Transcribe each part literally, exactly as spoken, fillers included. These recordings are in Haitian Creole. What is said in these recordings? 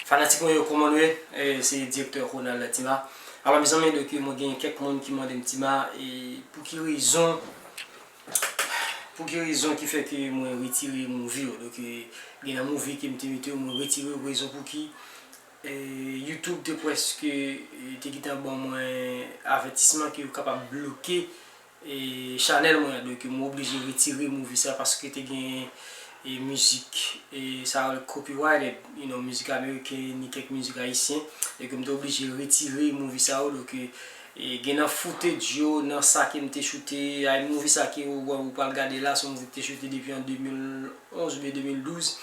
Fanatik mwen yo, kòman nou ye? E, se direktè Ronald Tima. Alò, mezanmi, donk, mwen gen kèk moun ki mande m, Tima, e pou ki rezon, pou ki rezon ki fè ke mwen retire movie yo? Donk, e, gen nan movie ke m te mete yo, mwen retire yo, rezon pou ki, e, YouTube te prèske, e, te gentan ban mwen avètisman ke yo kapab bloke e chanèl mwen an, donk mwen oblije retire movie sa paske te gen, e, mizik, e, sa yo rele copyrighted, you know, mizik ameriken, ni kèk mizik ayisyen, e ke m te oblije retire movie sa yo, donk, e, e, gen nan footage yo, nan sa ke m te choute, ay, movie sa ke ou, ou pral gade la, se yon movie ki te choute depi an de mil onz oubyen de mil douz.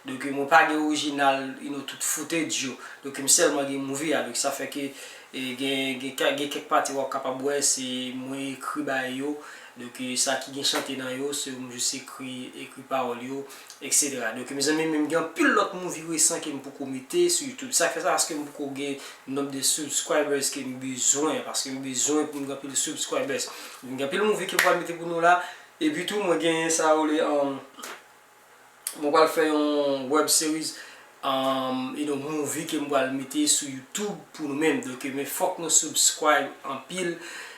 Donk, mwen pa gen orijinal, you know, tout footage yo. Donk, m sèlman gen movie a. Donk, sa fè ke, e, gen, gen, gen kèk pati w ap kapab wè, se mwen ekri bagay yo. Donk, e, sa ki gen chante nan yo, se mwen jis ekri, ekri pawòl yo, et cetera. Donk, mezanmi, menm gen anpil lòt movie resan ke m poko mete sou YouTube. Sa fè sa paske m poko gen nonb de subscribers ke m bezwen, paske m bezwen pou m gen anpil subscribers. M gen anpil movie ke m pral mete pou nou la. Epi tou, mwen gen sa yo rele, um, mwen pral fè yon web series, um, you know, movie ke mwen pral mete sou YouTube pou nou menm. Donk, men fòk nou subscribe anpil.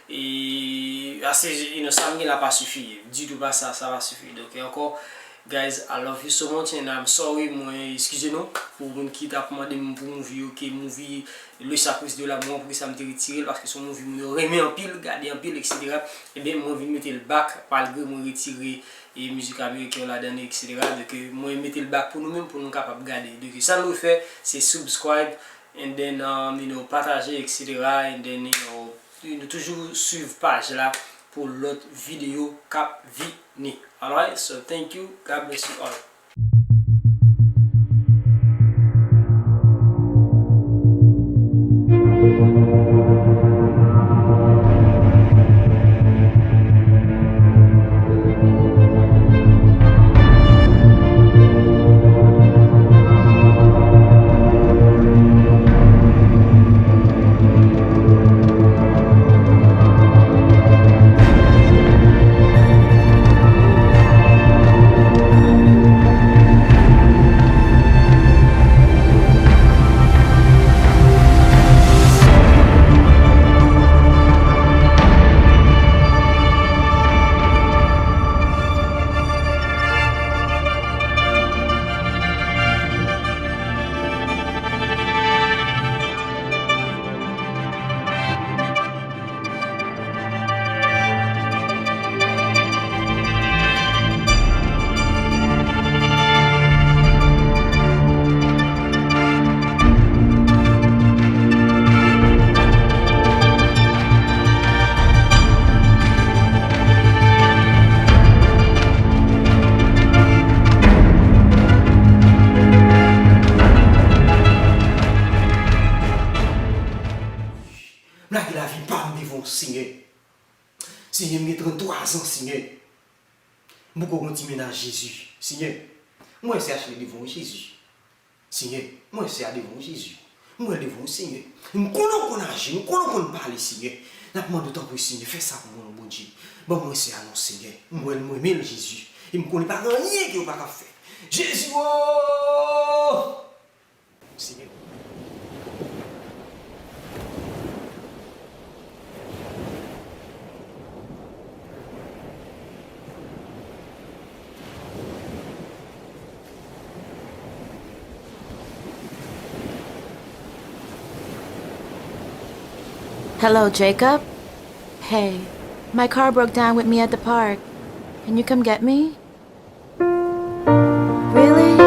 E ase, you know, sa m gen la pa sifi. Ditou pa sa, sa pa sifi. Donk, e ankò, guys, I love you so much and I'm sorry. Mwen eskize nou pou moun ki t ap mande m pou movie yo, ke movie Le Sacrifice de l'amour, poukisa m te retire l, paske se yon movie moun yo renmen anpil, gade anpil, et cetera. Ebyen, mwen vin mete l back, malgre mwen retire e mizik ameriken yo ladan l, et cetera. Donk, e, mwen mete l back pou nou menm, pou nou kapab gade. Donk, sa nou fè, se subscribe, and then, um, you know, pataje, et cetera. And then, you know, nou toujou swiv paj la pou lòt videyo k ap vini. Alright, so thank you, God bless you all. M lage lavi pa m devan w, Senyè. Senyè, m gen tranntwa zan, Senyè. M poko gon ti mennaj, Jezi. Senyè, m wè se Ashley devan w, Jezi. Senyè, m wè se a devan w, Jezi. M wè l devan w, Senyè. M konnen w konn aji, m konnen w konn pale, Senyè. N ap mande w, tanpri, Senyè, fè sa pou mwen, non, Bondye. Ban mwen se a non, Senyè. M wè l, m renmen l, Jezi. E m konnen pa gen anyen ke w pa ka fè. Jezi, o! Senyè. Hello, Jacob? Hey, my car broke down with me at the park. Can you come get me? Really?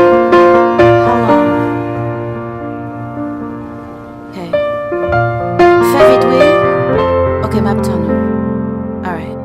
How long? Okay. Fè vit, wi. Okay, m ap tann ou. Alright.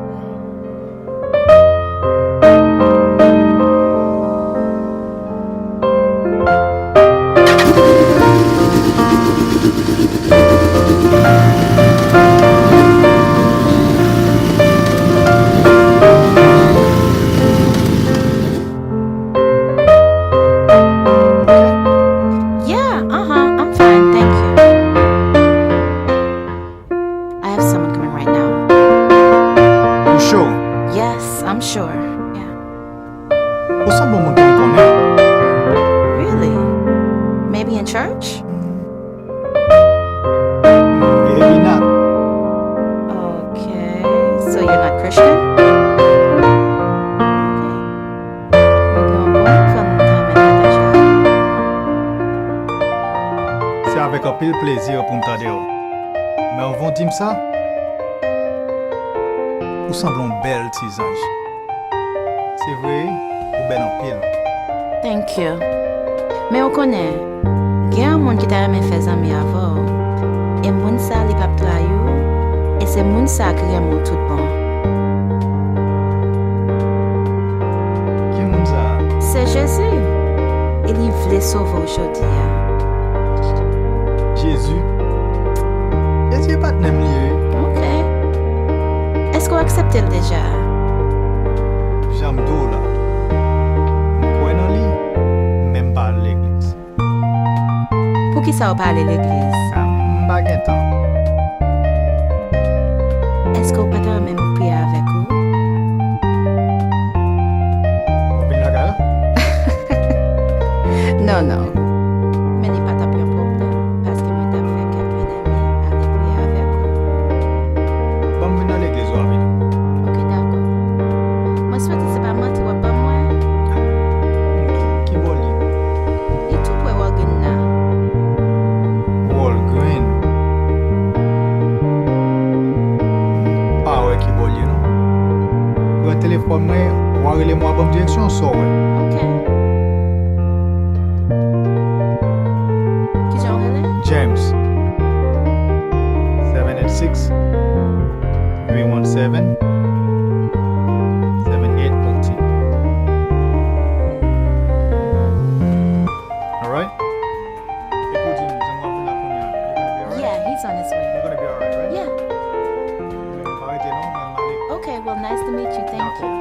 Yeah, uh-huh, I'm fine, thank you. I have someone coming right now. You sure? Yes, I'm sure. Yeah. Ou sanble yon moun ke m konnen. Really? Maybe in church? M Anpil plezi pou m tande w. Men anvan w di m sa, ou sanble yon bèl ti zanj. Se vre, ou bèl anpil. Thank you. Men ou konnen, gen yon moun ki ta renmen fè zanmi avè w, e moun sa li p ap trayi w, e se moun sa ki renmen w tout bon. Ki moun sa? Se Jezi. E li vle sove w jodi a. Jezi? Jezi e patnè m li ye, wi. Ok. Èske w aksepte l deja? Jan m di w la, m kwè nan li, men m pa al legliz. Poukisa w pa ale legliz? Ah, m pa gen tan. Èske w pa ta renmen m priye avèk ou? W ap vin lakay la? Non, non. Men li pa t ap yon pwoblèm, paske mwen t ap fè kèk vin ale priye avèk ou. Ban m vin nan legliz ou a vini. Ok, dakò. Mwen swete se pa manti w ap ban mwen. Ki bò l ye? Li tou pre Walgreen nan. Walgreen? M pa wè ki bò l ye, non. Pran telefòn mwen, w a rele m, w a ban m direksyon, sa w wè. Ok. Kijan w rele? James. Seven eight six, three one seven, seven eight fourteen. Alright? Epi w di m, jan w ap vin la kounye a, you gonna be alright? Yeah, he's on his way. You're gonna be alright, right? Yeah. Men pa rete non, men m ale. Okay, well, nice to meet you. Thank you.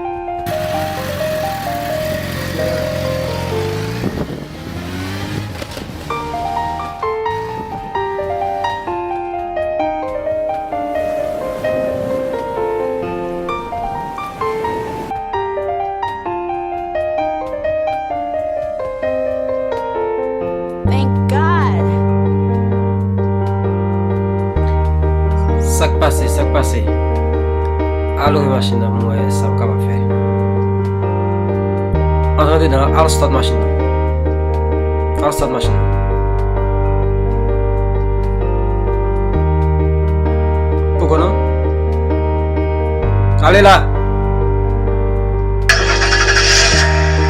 Thank God! Sa k pase, sa k pase? Al ouvri machin nan, m wè sa m kapab fè. Antre andedan, al start machin nan. Al start machin nan. Poko non? Ale la!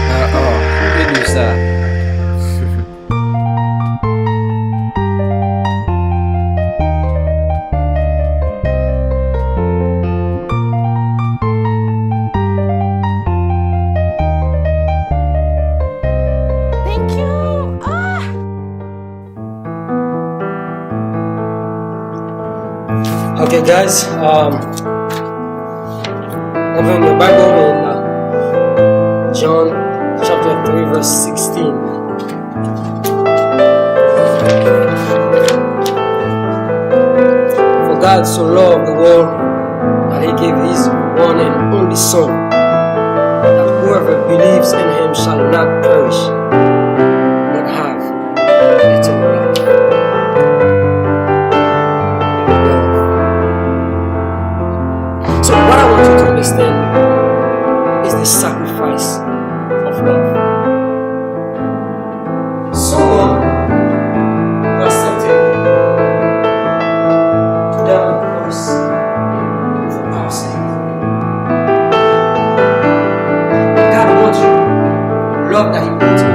Ah, oh, kote dou sa? Thank you. Ah! Okay, guys, um, open your Bible in uh, John chapter three, verse sixteen. For God so loved the world that he gave his one and only Son, that whoever believes in him shall not perish, but have eternal life. Love. So what I want you to understand is the sacrifice of love. Someone who accepted to die on the cross for our sake. God wants you. Love that he puts in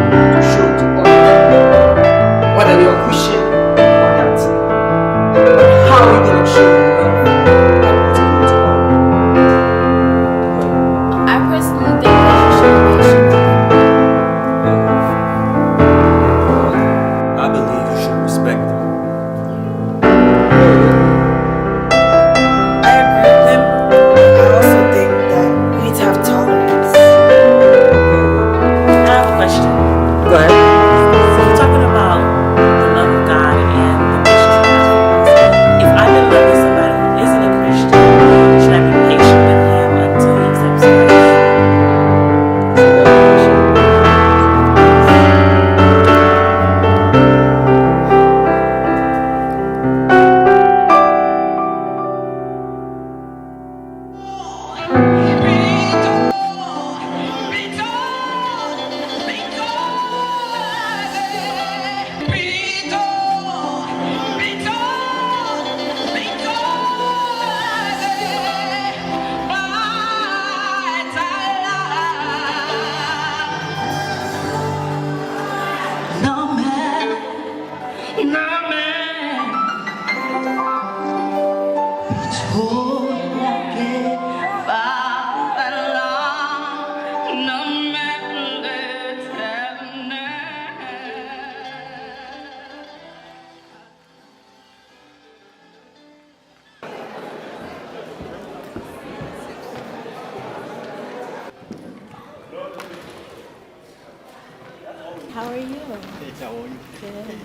How are you? Good.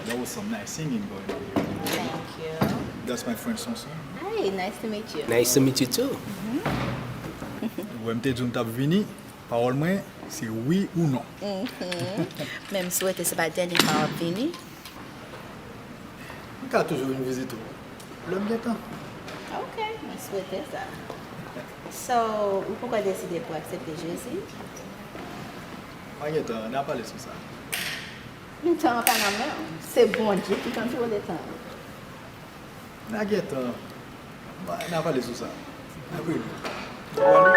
That was some nice singing going on here. Thank you. That's my friend Sonson. Hi, nice to meet you. Nice to meet you too. Wè m te di w m t ap vini, pawòl mwen se wi ou non. Men m swete se pa dènye fwa w ap vini. M ka toujou vin vizite w lè m gen tan. Ok, mwen swete sa. So, ou poko deside pou aksepte Jezi? Mwen gen tan, n a pale sou sa. Tan an pa nan men w. Se Bondye ki kontwole tan an. N a gen tan. N a pale sou sa. Apre nou. Hello.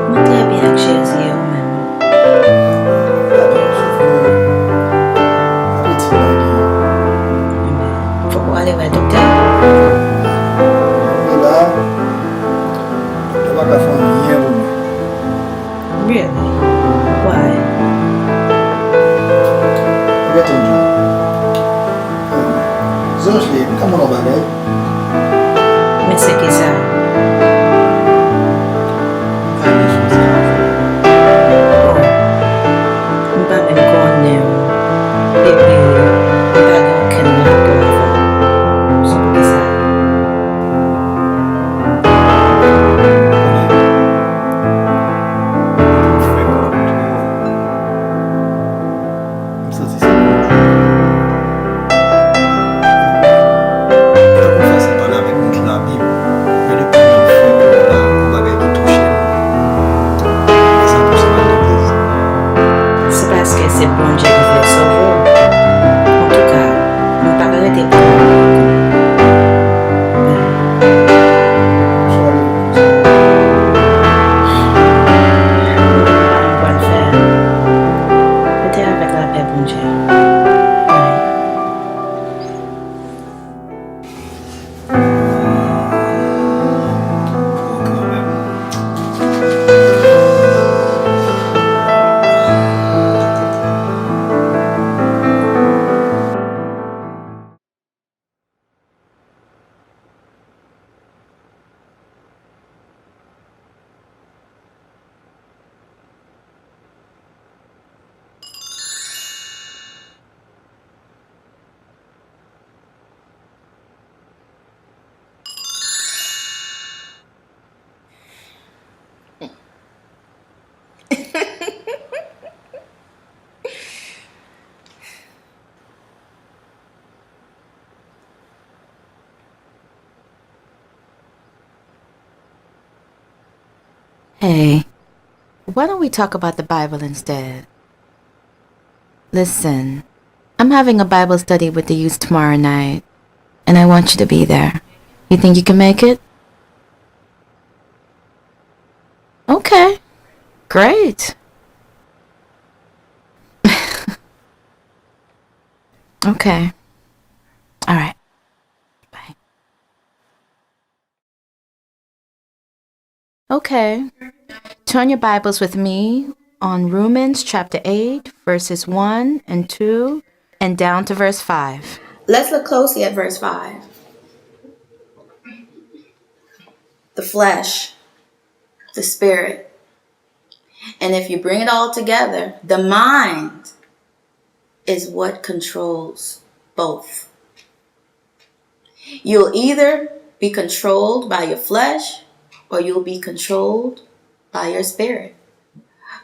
Mwen trè byen ak Jezi, e ou menm? Fòk ou ale wè doktè. Mwen la, doktè pa ka fè anyen pou mwen. Really? Why? Gade yon. Zanj li, m ka mande yon bagay? Men se kisa? M pa gen chans avè w. Oh, m pa menm konnen w. Epi, m pa gen okenn rapò avè w. Se poukisa? M santi se Bondye. E tankou fasil pale avèk moun ki nan abim, men depi yon fon kò la, yon bagay ki touche m, e sa pouse m al legliz. Se paske se Bondye ki vle sove w. Antouka, m p ap rete pou mwen. Mwen pral fè. Rete avèk lapè Bondye. Bye. Hey, why don't we talk about the Bible instead? Listen, I'm having a Bible study with the youth tomorrow night, and I want you to be there. You think you can make it? Okay, great. Okay. All right. Bye. Okay. Turn your Bibles with me on Romans chapter eight, verses one and two, and down to verse five. Let's look closely at verse five. The flesh, the spirit. And if you bring it all together, the mind is what controls both. You'll either be controlled by your flesh or you'll be controlled by your spirit.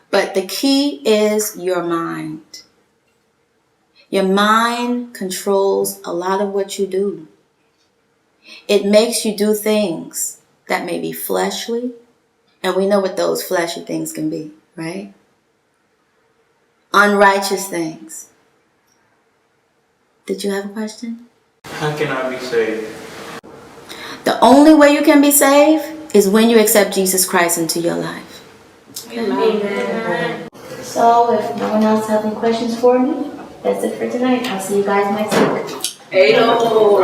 But the key is your mind. Your mind controls a lot of what you do. It makes you do things that may be fleshly, and we know what those fleshy things can be, right? Unrighteous things. Did you have a question? How can I be saved? The only way you can be saved is when you accept Jesus Christ into your life. Amen. So, if no one else has any questions for me, that's it for tonight. I'll see you guys next week. Hey, no.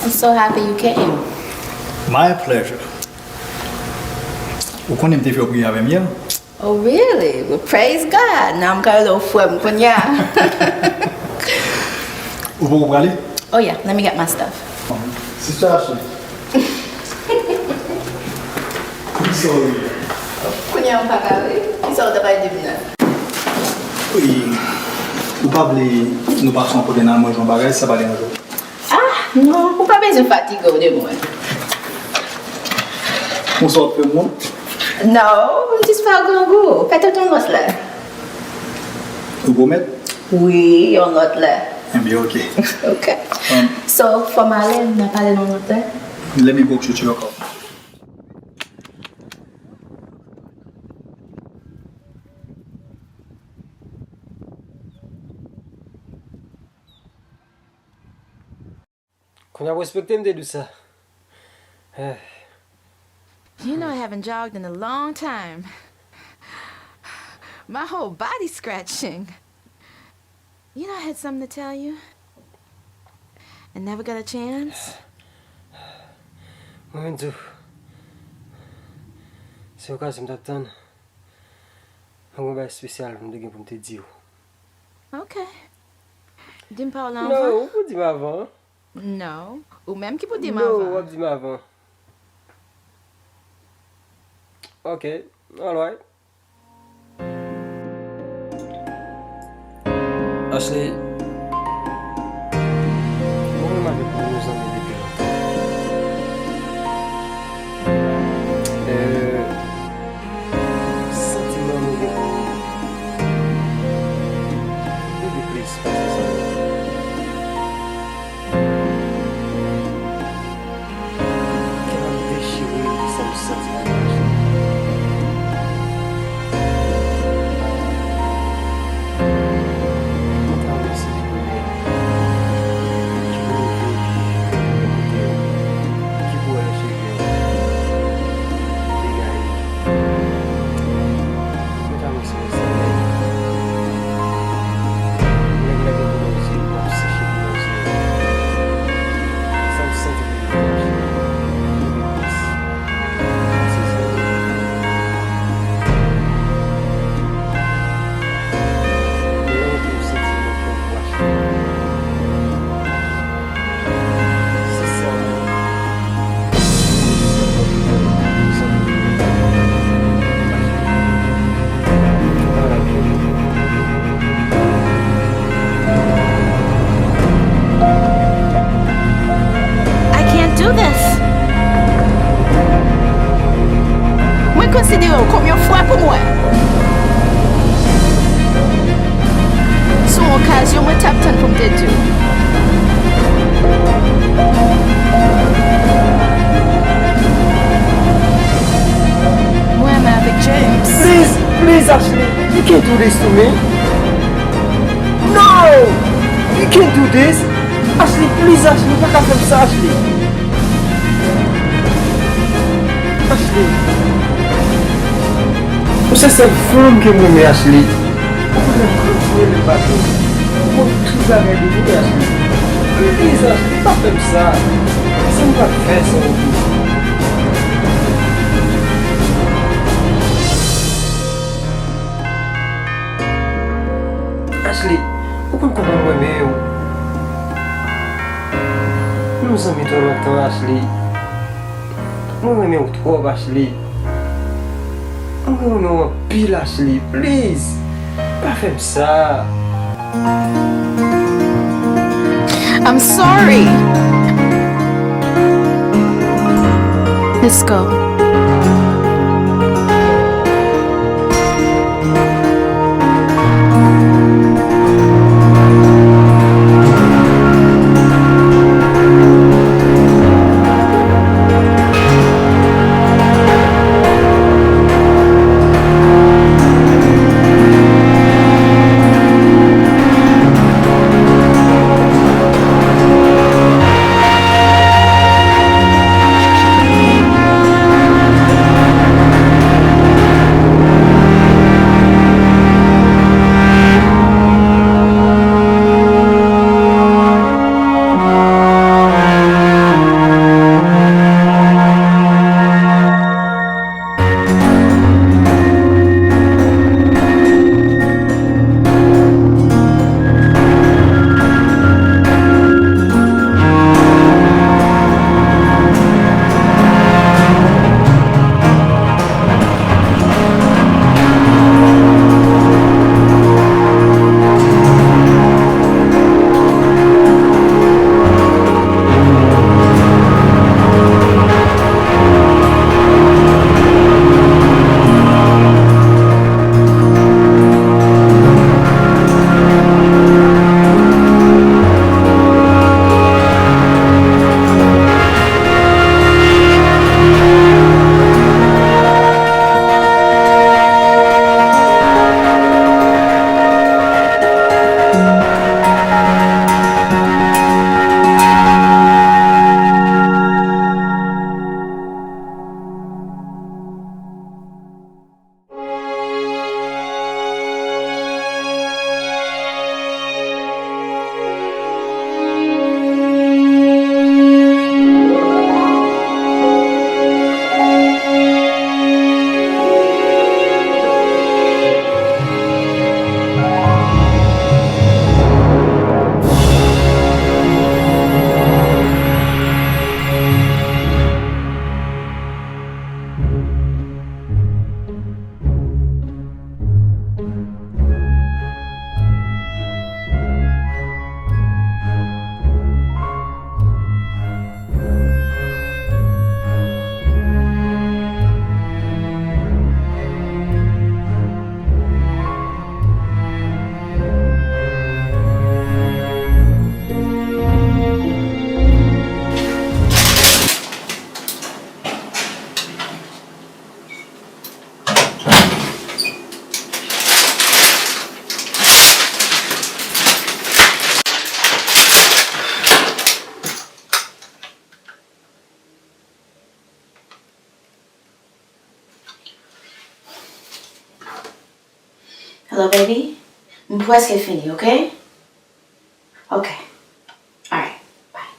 I'm so happy you came. My pleasure. Ou konnen m te fè w priye avè m yè? Oh, really? Well, praise God. Now m ka rele w frè m kounye a. Ou poko prale? Oh, yeah. Let me get my stuff. Sister Ashley. I'm sorry. Kounye a m pa ka ri. Kisa w ta pral di m la? Wi. Ou pa vle nou pase yon kote n al manje yon bagay, si sa pa deranje w? Ah, non, ou pa bezwen fatige w de mwen. Konsa w ap fè m wont? Non, m jis fè w grangou. Fè tout yon lòt lè. Ou pwomèt? Wi, yon lòt lè. Ebyen, ok. Ok. Um, So, fò m ale, n a pale yon lòt lè. Let me book you to your car. Kounye a w respekte m te di w sa. Eh. You know, I haven't jogged in a long time. My whole body scratching. You know, I had something to tell you. I never got a chance. Mwen menm tou. Se okazyon m t ap tann. Mwen gen yon bagay espesyal m te gen pou m te di w. Ok. Di m pa w la anvan? Non, ou pou di m avan. Non, ou menm ki pou di m avan. Non, w ap di m avan. Ok, alright. Ashley, mwen menm avèk ou nou zanmi depi lontan. Euh, santiman nou gen pou nou, nou gen plis pase sa. Kè m ap dechire de sa m santi pou Ashley. Mwen ta renmen se te premye ki pou leve, ki pou wè lè cheve m degaje. Mwen ta renmen se lè sa nèg, nèg la gen koulè w se, l ap seche koulè w se. Sa m santi pou li. I can't do this. Mwen konsidere w kòm yon frè pou mwen. Se yon Okazyon mwen t ap tann pou m te di w. Mwen renmen avèk James. Please, please, Ashley, you can't do this to me. No! You can't do this! Ashley, please, Ashley, ou pa ka fè m sa, Ashley. Ashley. Ou se sèl fanm ke m renmen, Ashley. Ou konnen m granmoun renmen bato. Ou konn tout bagay de mwen, Ashley. Please, Ashley, pa fè m sa. Sa m pral fè san ou. Ashley, ou konn kòman m renmen w. Nou zanmi twò lontan, Ashley. Mwen renmen w twòp, Ashley. Mwen renmen w anpil, Ashley. Please, pa fè m sa. I'm sorry. Let's go. Hello, baby. M prèske fini, ok? Ok. Alright. Bye.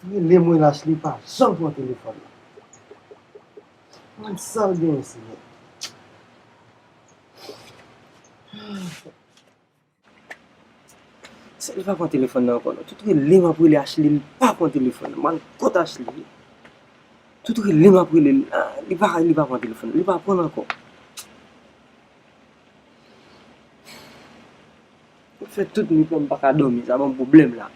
Rele mwen, Ashley pa janm pran telefòn nan. Mwen sa l genyen, Senyè. Se li pa pran telefòn nan ankò non. Tout rele m ap rele Ashley, li pa pran telefòn nan. Mwen kot Ashley ye. Tout rele m ap rele l, ah, li pa, li pa pran telefòn nan. Li pa pran l ankò. M fè tout nwit lan m pa ka dòmi, sa ban m pwoblèm la.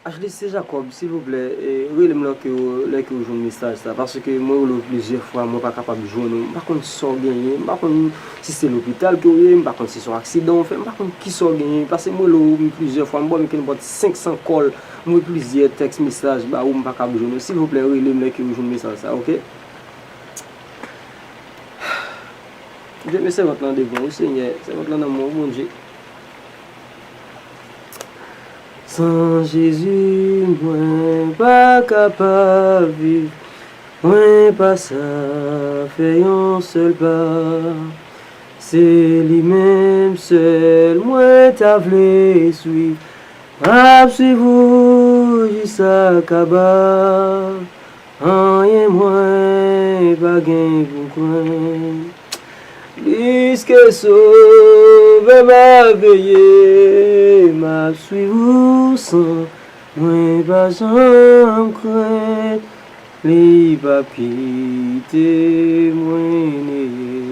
Ashley, se Jacob, silvouplè, e, rele m lè ke w, lè ke w jwenn mesaj sa, paske mwen rele w plizyè fwa, mwen pa kapab jwenn ou. M pa konn sa w genyen, m pa konn si se lopital ke w ye, m pa konn si se yon aksidan w fè, m pa konn kisa w genyen, paske mwen rele w plizyè fwa, m ba w kenpòt senk san kòl, m voye plizyè tèks mesaj ba ou, m pa kapab jwenn ou. Silvouplè, rele m lè ke w jwenn mesaj sa, oke? Bondye, men sèvant lan devan ou, Senyè. Sèvant lan nan men w, Bondye. San Jezi, mwen pa kapab viv. Mwen pa sa fè yon sèl pa. Se li menm sèl mwen ta vle swiv. M ap swiv ou jiskakaba. Anyen mwen pa gen pou m kwent. Piske Sovè m ap veye, m ap swiv ou san mwen pa janm krent. Li p ap kite mwen neye.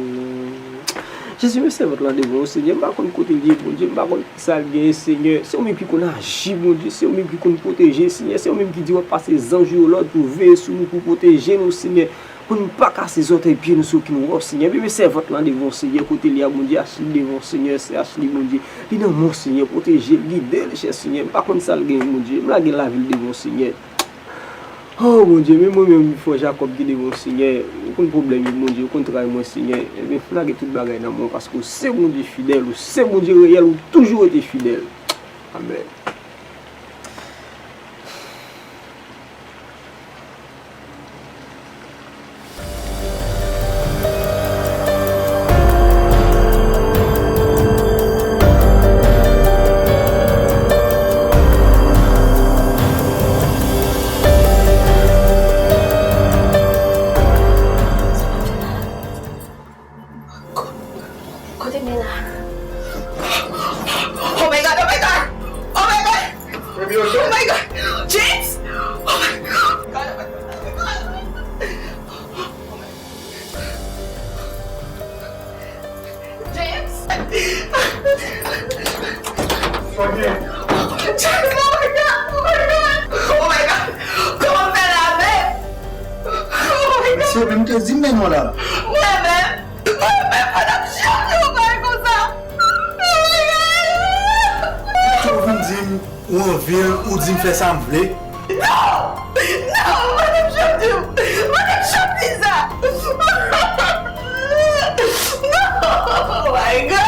Jezi, men sèvant lan devan ou, Senyè. M pa konn kote l ye, Bondye. M pa konn sa l genyen, Senyè. Se ou menm ki konn aji, Bondye. Se ou menm ki konn pwoteje, Senyè. Se ou menm ki di w ap pase zanj ou yo lòd pou veye sou nou, pou pwoteje nou, Senyè. Pou nou pa kase zòtèy pye nou sou okenn wòch, Senyè. Men, men sèvant lan devan w, Senyè. Kote l ye a, Bondye. Ashley devan w, Senyè. Sè Ashley, Bondye. Li nan men w, Senyè. Pwoteje l, gide l, chè Senyè. M pa konn sa l genyen, Bondye. M lage lavi l devan w, Senyè. Oh, Bondye, men mwen menm, frè Jacob ki devan w, Senyè. Ou konn pwoblèm yo, Bondye. Ou konn travay mwen, Senyè. Ebyen, m lage tout bagay nan men w, paske w se Bondye fidèl, ou se Bondye reyèl, ou toujou rete fidèl. Amèn. Ko-, kote m ye la? Oh my God, oh my God! Oh my God! Baby, you okay? Oh my God! James! Oh my God, oh my God, oh my God! James! James, oh my God, oh my God! Oh my God! Kòman m fè la menm? Oh my God! Se ou menm ki di m men non la. Mwen menm? Mwen menm, mwen t ap janm di yon bagay konsa. Oh my God! Tou vin di m ou anvi l, ou di m fè sa m vle. Non! Non! Mwen t ap janm di w! Mwen t ap janm di sa! Non! Oh my God!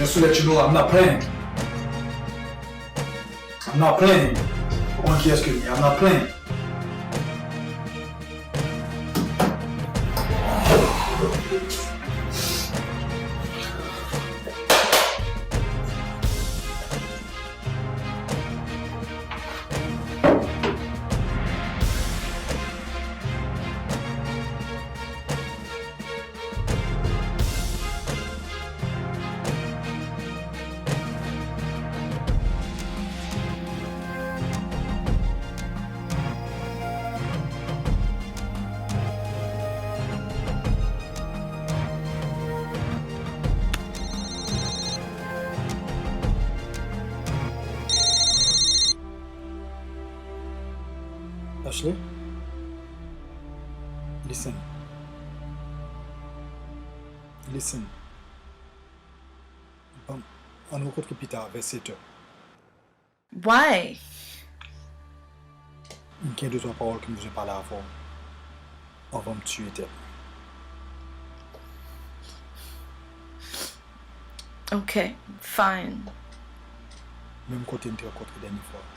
Just to let you know, I'm not playing. I'm not playing. Ou konn kiyès ke m ye? I'm not playing. Ashley? Listen. Listen. Bon, ann rankontre pita vè sèt è. Why? M gen de twa pawòl ke m bezwen pale avè w anvan m tiye tèt mwen. Ok, fine. Menm kote n te rankontre dènye fwa. Ok.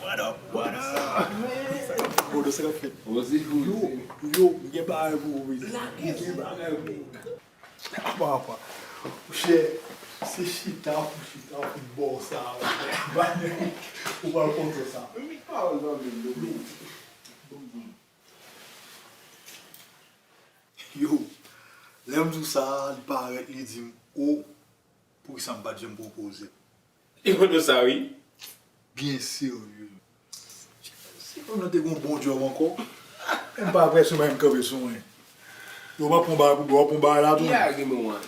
What up, what up? Bodo, sa k ap fèt? Yo, yo, m gen bagay pou ou, Wiz. M gen bagay pou ou. Apa, apa. Monchè, Se chita pou chita pou bò sa, ou pral kontre sa. Men met pawòl nan men nou. Yo, lè m di w sa, li parèt, li di m, o, poukisa m pa t janm pwopoze l? Li konn w sa, wi. Byen serye. Si fanm nan te gen yon bon djòb ankò, m pa prèske menm kanpe sou mwen. Yo, w ap pran bagay pou bò, w ap pran bagay la tou. Lage men w an.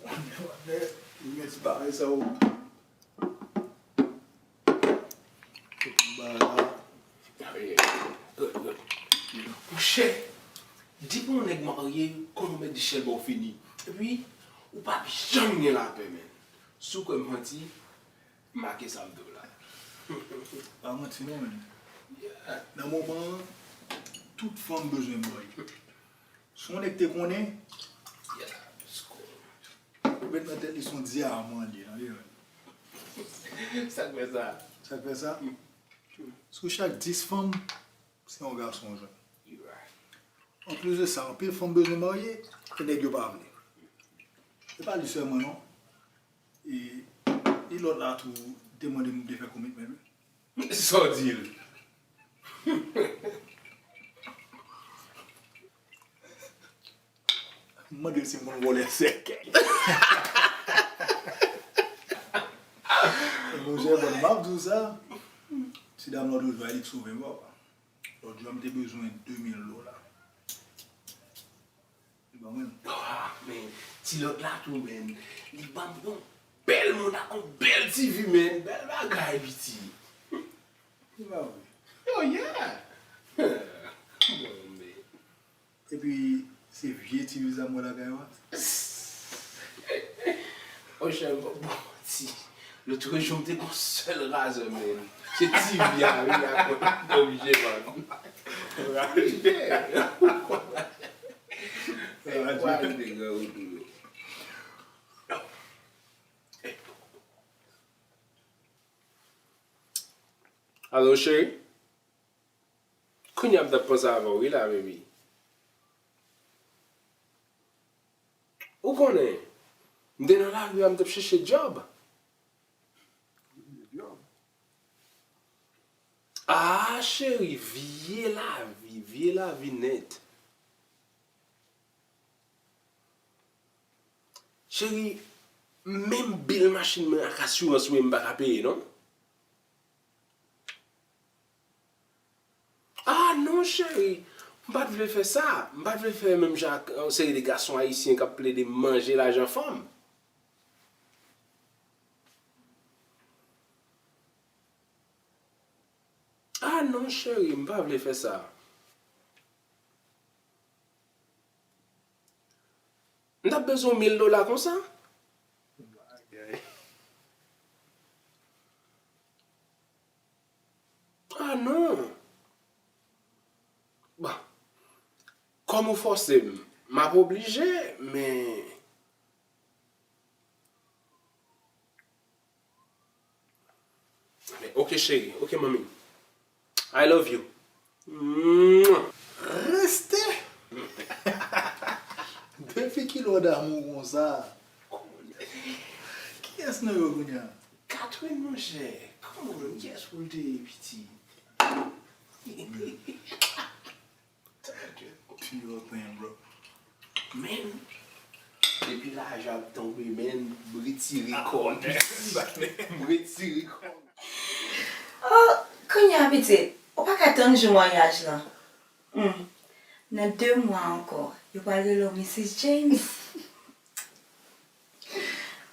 Kounye a, w ap gen ti bagay sa yo. Monchè, depi yon nèg marye, kòm ou mèt di chèlbè w fini. Epi, ou p ap janm gen lapè, menn. Si w kwè m manti, make sa m di w la. Pa manti non, menn. Nan moman an, tout fanm bezwen marye. Si yon nèg te konnen, ou met nan tèt li se yon dyaman li ye, tande, menn. Sa k fè sa? Sa k fè sa? Sou chak dis fanm, se yon gason w jwenn. Anplis de sa, anpil fanm bezwen marye, e nèg yo pa vle. Se pa li sèlman non. E, e lòt la tou te mande m pou m te fè komitman wi. Sa w di l? M mande l si m konn vòlè sèkèy. Monchè, bon, m ap di w sa. Ti dam nan toujou a, li k sove m, papa. Lòt jou a, m te bezwen de mil dola. Li ban mwen l. Ah, men, ti lòt la tou, men, li ban m yon bèl moun ak yon bèl ti vi, men, bèl bagay, piti. Se pa vre. Oh, yeah! Bon, men. Epi, se vye ti vi sa m wè lakay ou a? Monchè, m p ap ba w manti. Lòt jou, m te gon sèl razè, men. Se ti vi a, wi, a konn oblije ban m. Raje. Raje. Raje de gran wout ou yo. Alo, cheri? Kounye a m t ap panse avè w wi la, baby. Ou konnen, m te nan lari a, m t ap chèche djòb. Ah, cheri, vye lavi, vye lavi nèt. Cheri, menm bil machin mwen ak asirans mwen, m pa ka peye, non. Ah non, cheri, m pa t vle fè sa. M pa t vle fè menm jan ak yon seri de gason ayisyen k ap plede manje lajan fanm. Ah non, cheri, m pa vle fè sa. M t ap bezwen yon mil dola konsa. Bagay. Ah non. Bon. Kòm ou fòse m, m ap oblije, men Men, ok, cheri. Ok, manmi. I love you. Mwah. Reste! Depi kilè w damou konsa? Kiyès nan yo kounye a? Catherine, monchè. Come on, yes, pou l te piti. Pure pain, bro. Men, depi lajan ap tonbe, men, m retire kò m. M retire kò m. Oh, kounye a, pitit, ou pa ka tann jou maryaj lan. Hmm. Nan de mwa ankò, yo pral rele w Misis James.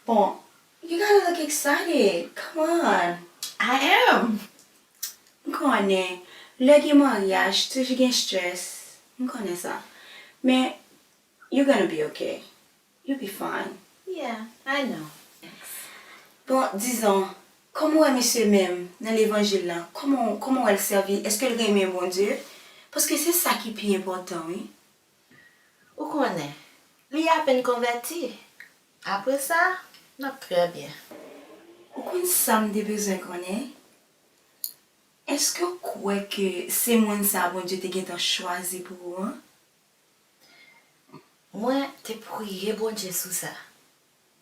Bon, you gotta look excited. Come on. I am. M konnen, lè gen maryaj, toujou gen stress. M konnen sa. Men, you're gonna be okay. You'll be fine. Yeah, I know. Bon, dizon, kòman w wè misye menm nan levanjil lan? Kòman, kòman w wè l sèvi? Èske l renmen Bondye? Paske se sa ki pi enpòtan, wi. Ou konnen, li apèn konvèti. Apre sa, N ap trè byen. Ou konn sa m te bezwen konnen? Èske w kwè ke se moun sa a Bondye te gentan chwazi pou ou an? Mwen te priye Bondye sou sa.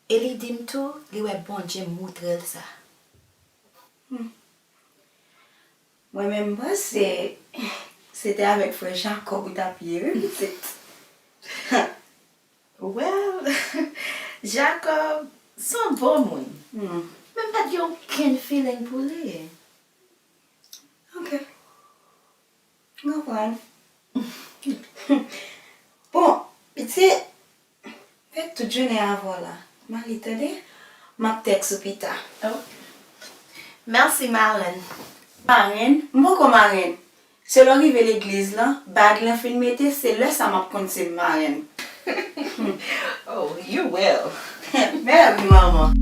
E li di m tou, li wè Bondye moutre l sa. Hmm. Mwen menm, m panse se te avèk frè Jakòb ou t ap ye, wi, pitit. Well, Jakòb se yon bon moun. Hmm. Men m pa t gen okenn feeling pou li. Ok. M konprann. Bon, pitit, fè tout jounen avè w la. M ale tande. M ap tèks ou pita. Oh. Mèsi, marenn. Marenn? M poko marenn. Se lè w rive legliz lan, bag lan fin mete, se lè sa m ap konn se m marenn. Oh, you will. Mèsi, manman.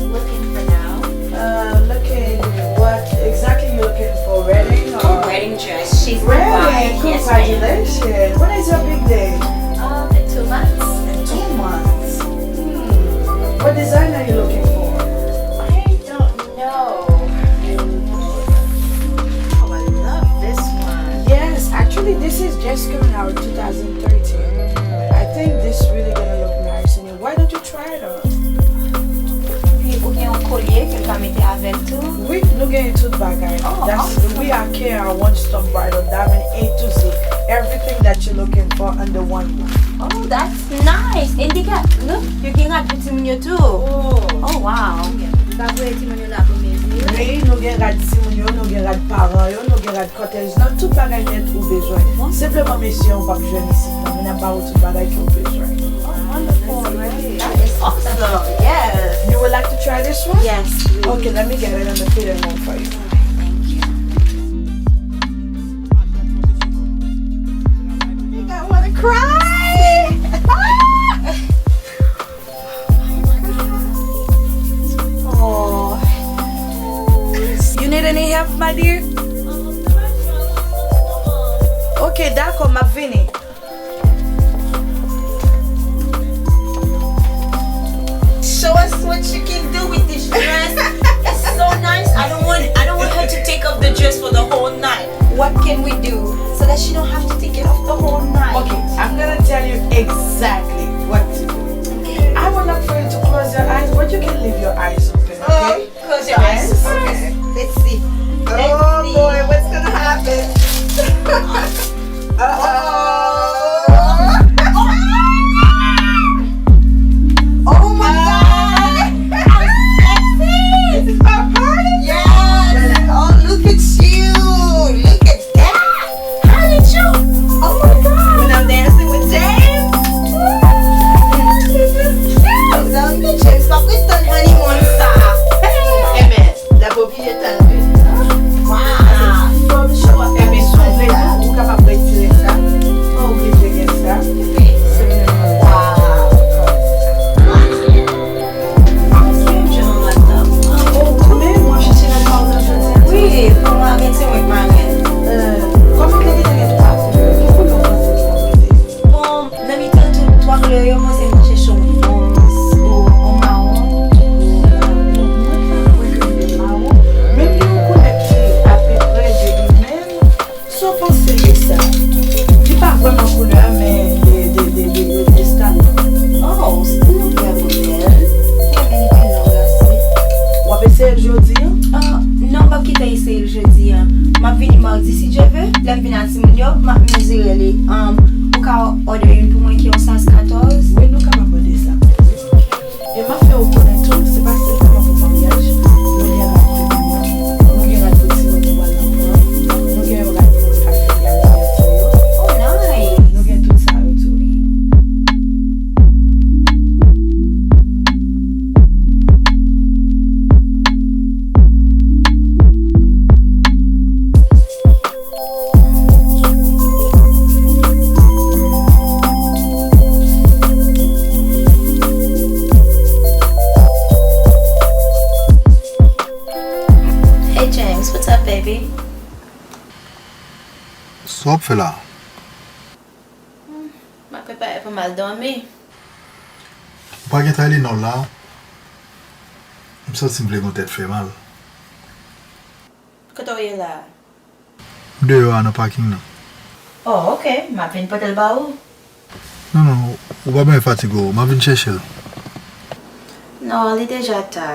Looking for now. Uh, looking, what exactly you looking for? Wedding or? A wedding dress. She's my bride. Wedding, yes, ma'am. Congratulations. When is your big day? Um, in two months. In two months. Hmm. What design are you looking for? I don't know. Oh, I love this one. Yes, actually, this is just coming out two thousand thirteen. I think this really gonna look nice on you. Why don't you try it on? Epi, ou gen yon kolye ke l ka mete avè l tou? Wi, nou gen tout bagay. Oh, awesome. We are K R One Stop Bridal Diamond, A to Z. Everything that you're looking for under one roof. Oh, that's nice. Indica, look, yo gen rad pou timoun yo tou. Oh. Oh, wow. Li pa voye timoun yo la pou mezi, wi. Wi, nou gen rad timoun yo, nou gen rad paran yo, nou gen rad kòtèj lan, tout bagay nèt ou bezwen. Senpleman mesye an w ap jwenn isit la. Nou ap ba ou tout bagay ke w bezwen. Oh, wonderful. That is awesome. Yes. You would like to try this one? Yes, please. Okay, let me get it and put it on for you. Thank you. I wanna cry. Oh. You need any help, my dear? Ok, dakò, m ap vini. Show us what you can do with this dress. It's so nice. I don't want, I don't want her to take off the dress for the whole night. What can we do so that she don't have to take it off the whole night? Okay, I'm gonna tell you exactly what to do. Okay. I would like for you to close your eyes, but you can leave your eyes open, okay? Oh, close your eyes. Yes. Okay. Let's see. Let's see. Oh boy, what's gonna happen? Uh-oh. Oh my God! How sexy! This is my party? Yes! Oh, look at you! Look at that! How did you? Oh my God! When I'm dancing with James? Ooh, this is cute! Now look at James, stop with the honeymoon stuff. Amen. L ap oblije tann tou. Wow! Epi si w vle tou, ou kapab retire sa. Pa oblije gen sa. Wow! Ou konnen mwen chèche nan pa w nan jodi a. Wi, pou mwen gen ti mwen k manyen. Kòman w te gentan gen twa koulè? Ki koulè w panse w te gentan mete? Bon, nan mitan tout twa koulè yo, mwen se mwen chèche yon, yon, yon mawon. Mwen pa kwè ke li mawon. Men li yon koulè ki apeprè de li menm. Sa w panse de sa? Li pa vrèman koulè, men de, de, de, de, de, de stan. Oh, se yon bèl modèl. Mwen renmen li tèlman glase. W ap eseye l jodi a? Ah, non, m p ap kite eseye l jodi a. M ap vini madi, si Dye ve. Lè m vin ak timoun yo, m ap mezire li. Um, ou ka òde youn pou mwen ki yon size katòz? Wi, nou kapab òde sa pou ou, wi. E m ap fè ou konnen tou, se pa sèlman pou maryaj, nou gen rad pou moun yo, nou gen rad pou timoun ki pral nan prom, nou gen yon rad pou moun k ap fete anivèsè yo. Oh, nice! Nou gen tout sa yo tou, wi. Sa w ap fè la? M ap prepare pou m al dòmi. Ou pa gen Tylenol la? M santi m vle gon tèt fè mal. Kote w ye la a? M deyò a nan paking nan. Oh, ok. M ap vin pote l ba ou. Non, non, ou pa bezwen fatige w, m ap vin chèche l. Non, li deja ta.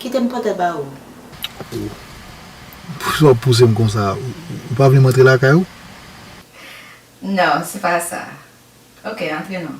Kite m pote l ba ou. Poukisa w ap pouse m konsa? Ou, ou pa vle m antre lakay ou? Non, se pa sa. Ok, antre non.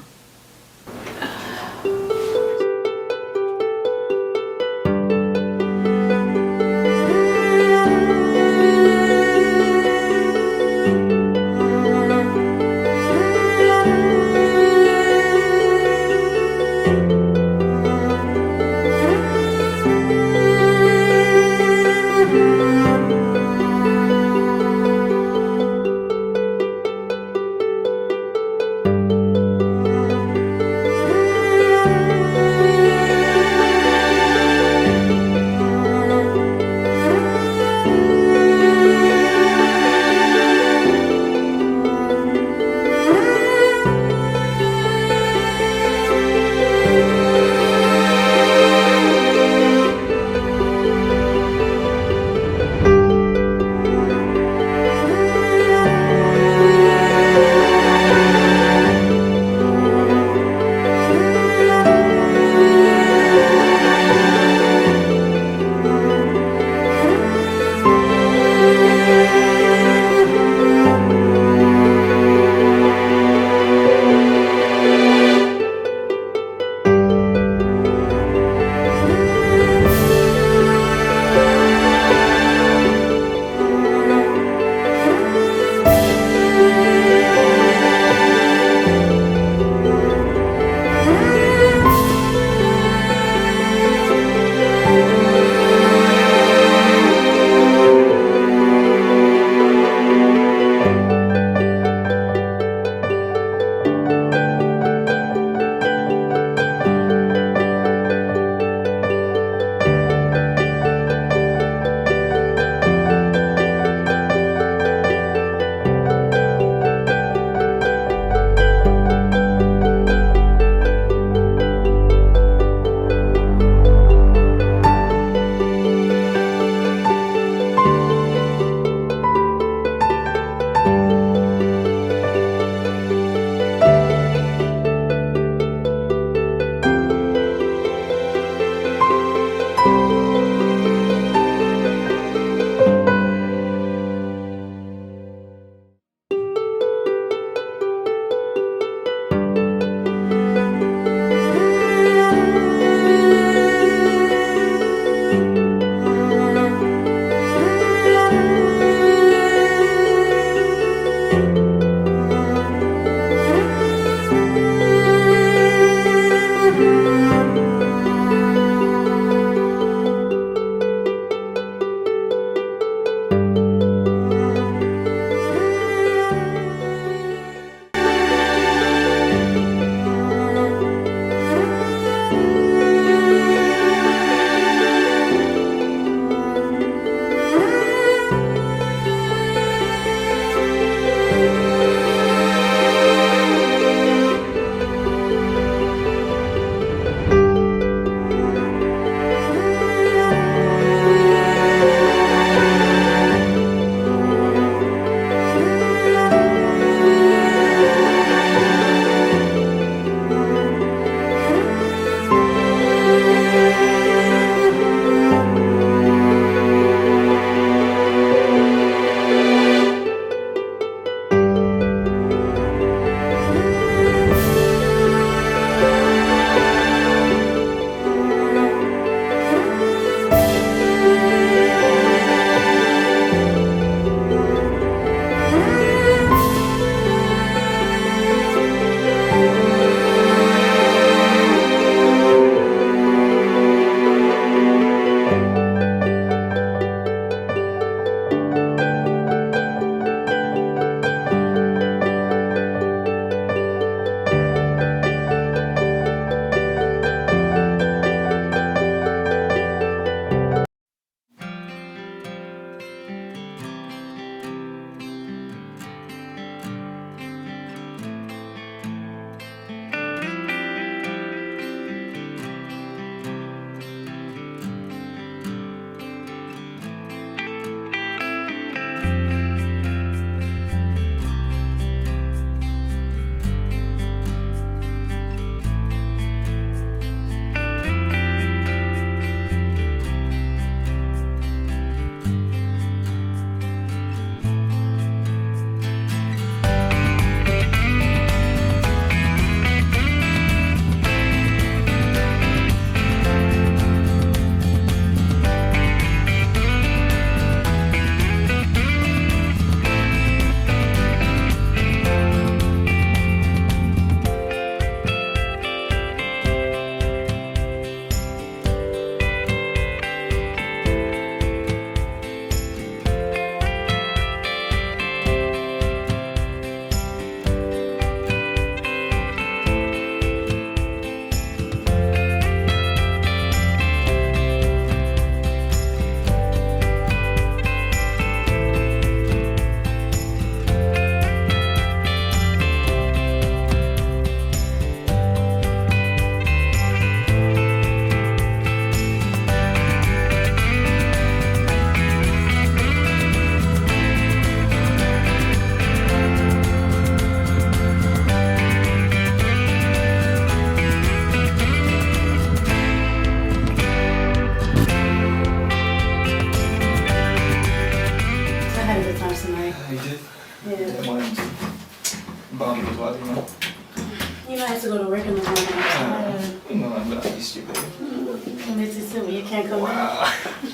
Silly, you can't come in. Wow.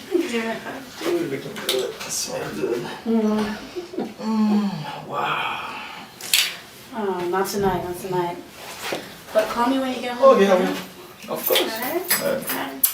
Give me a hug. Ooh, looking good. Smell good. Mm. Mm, wow. Oh, not tonight, not tonight. But call me when you get home. Oh, yeah, okay? Of course. All right? All right. All right.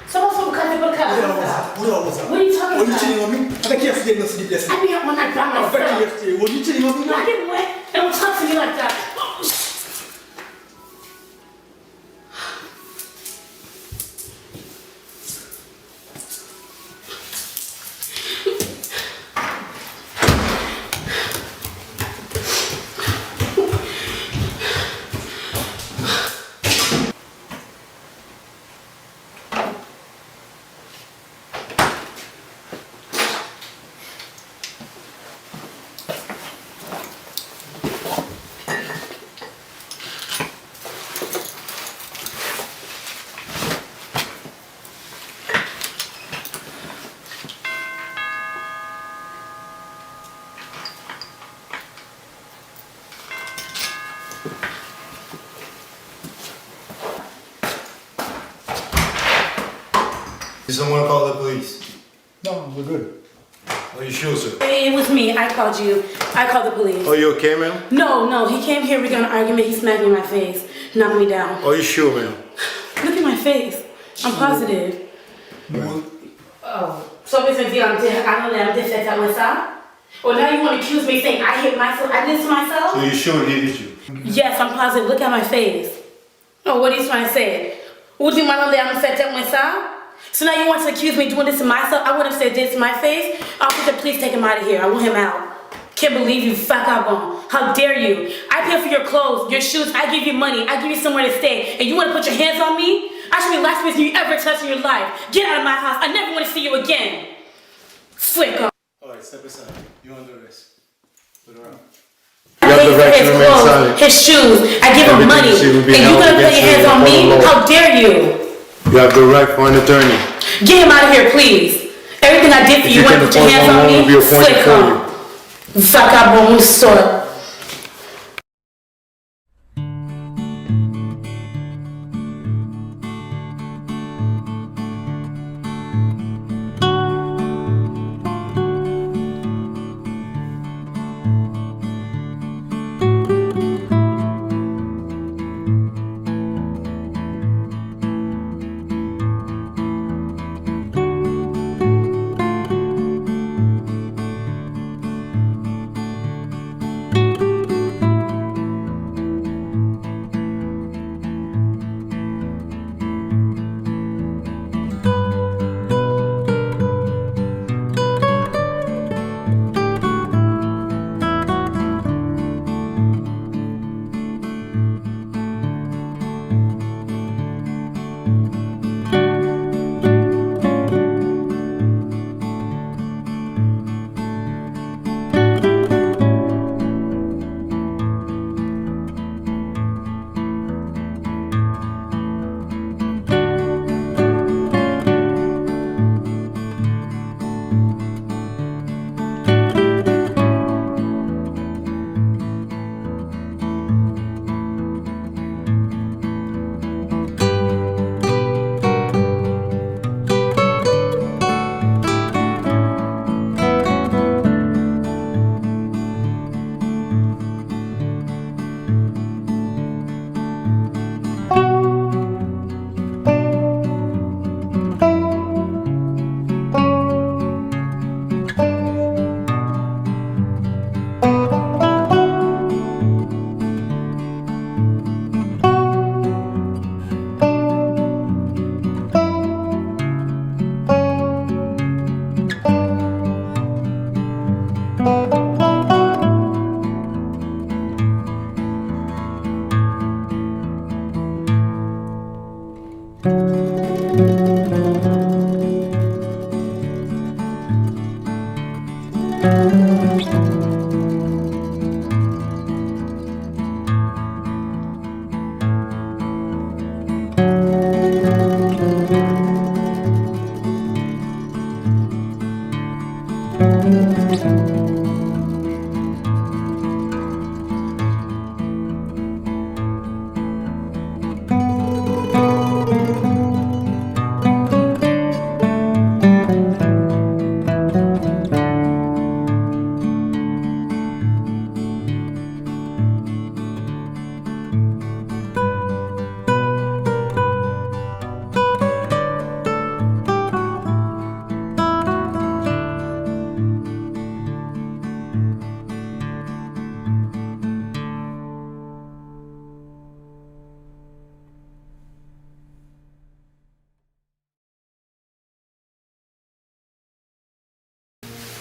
Sa pa sou kate pou l ka. Ou la, Rosa. Ou la, Rosa. What are you talking about? Are you cheating on me? Avèk kiyès ou te nan C D P S la? I be on that by myself. Avèk kiyès ou te? Are you cheating on me? Not in way. Don't talk to me like that. Did someone call the police? No, we're good. Are you sure, sir? It was me. I called you. I called the police. Are you okay, ma'am? No, no. He came here. We got in an argument. He smacked me in my face, knocked me down. Are you sure, ma'am? Look at my face. I'm positive. Ma'am. Oh, so basically, I'm de- I don't know, I'm defensive with that. Oh, now you want to accuse me saying I hit myself? I did this to myself? So you sure he hit you? Yes, I'm positive. Look at my face. Oh, what are you trying to say? Ou di mwen anlè a m fè tèt mwen sa? So now you want to accuse me doing this to myself? I would have said this to my face. Officer, please take him out of here. I want him out. Can't believe you, vagabond. How dare you? I pay for your clothes, your shoes. I give you money. I give you somewhere to stay. And you want to put your hands on me? I should be the last person you ever touch in your life. Get out of my house. I never want to see you again. Flick off. All right, step aside. You're under arrest. Turn around. I pay for his clothes, his shoes. I give him money. And you gonna put your hands on me? How dare you? You have the right for an attorney. Get him out of here, please. Everything I did for you, you wanna put your hands on me? Flick off. Vagabond, sort.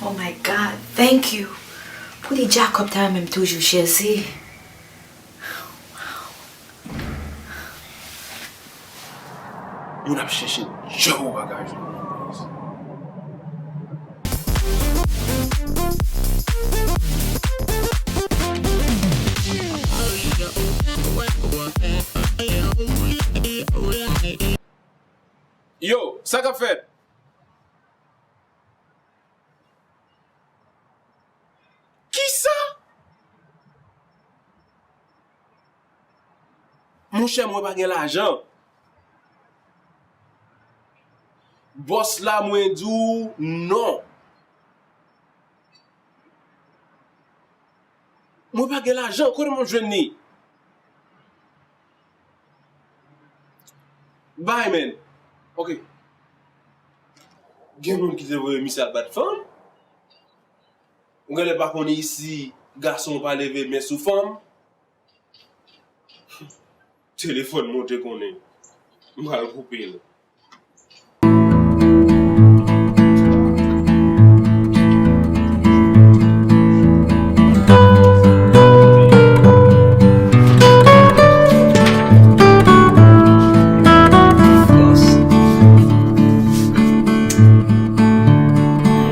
Oh my God, thank you. Pou li Jacob ta renmen m toujou, Chelsea. Moun ap chèche djòb ou pa ka jwenn. Yo, sa k ap fèt? Kisa? Monchè, mwen pa gen lajan. Bòs la, mwen di w non. Mwen pa gen lajan, kote mwen jwenn li? Bay, men. Ok. Gen moun ki te voye misye al bat fanm. Ou genlè pa konnen isi, gason pa leve men sou fanm. Telefòn mwen te konnen. M pral koupe l.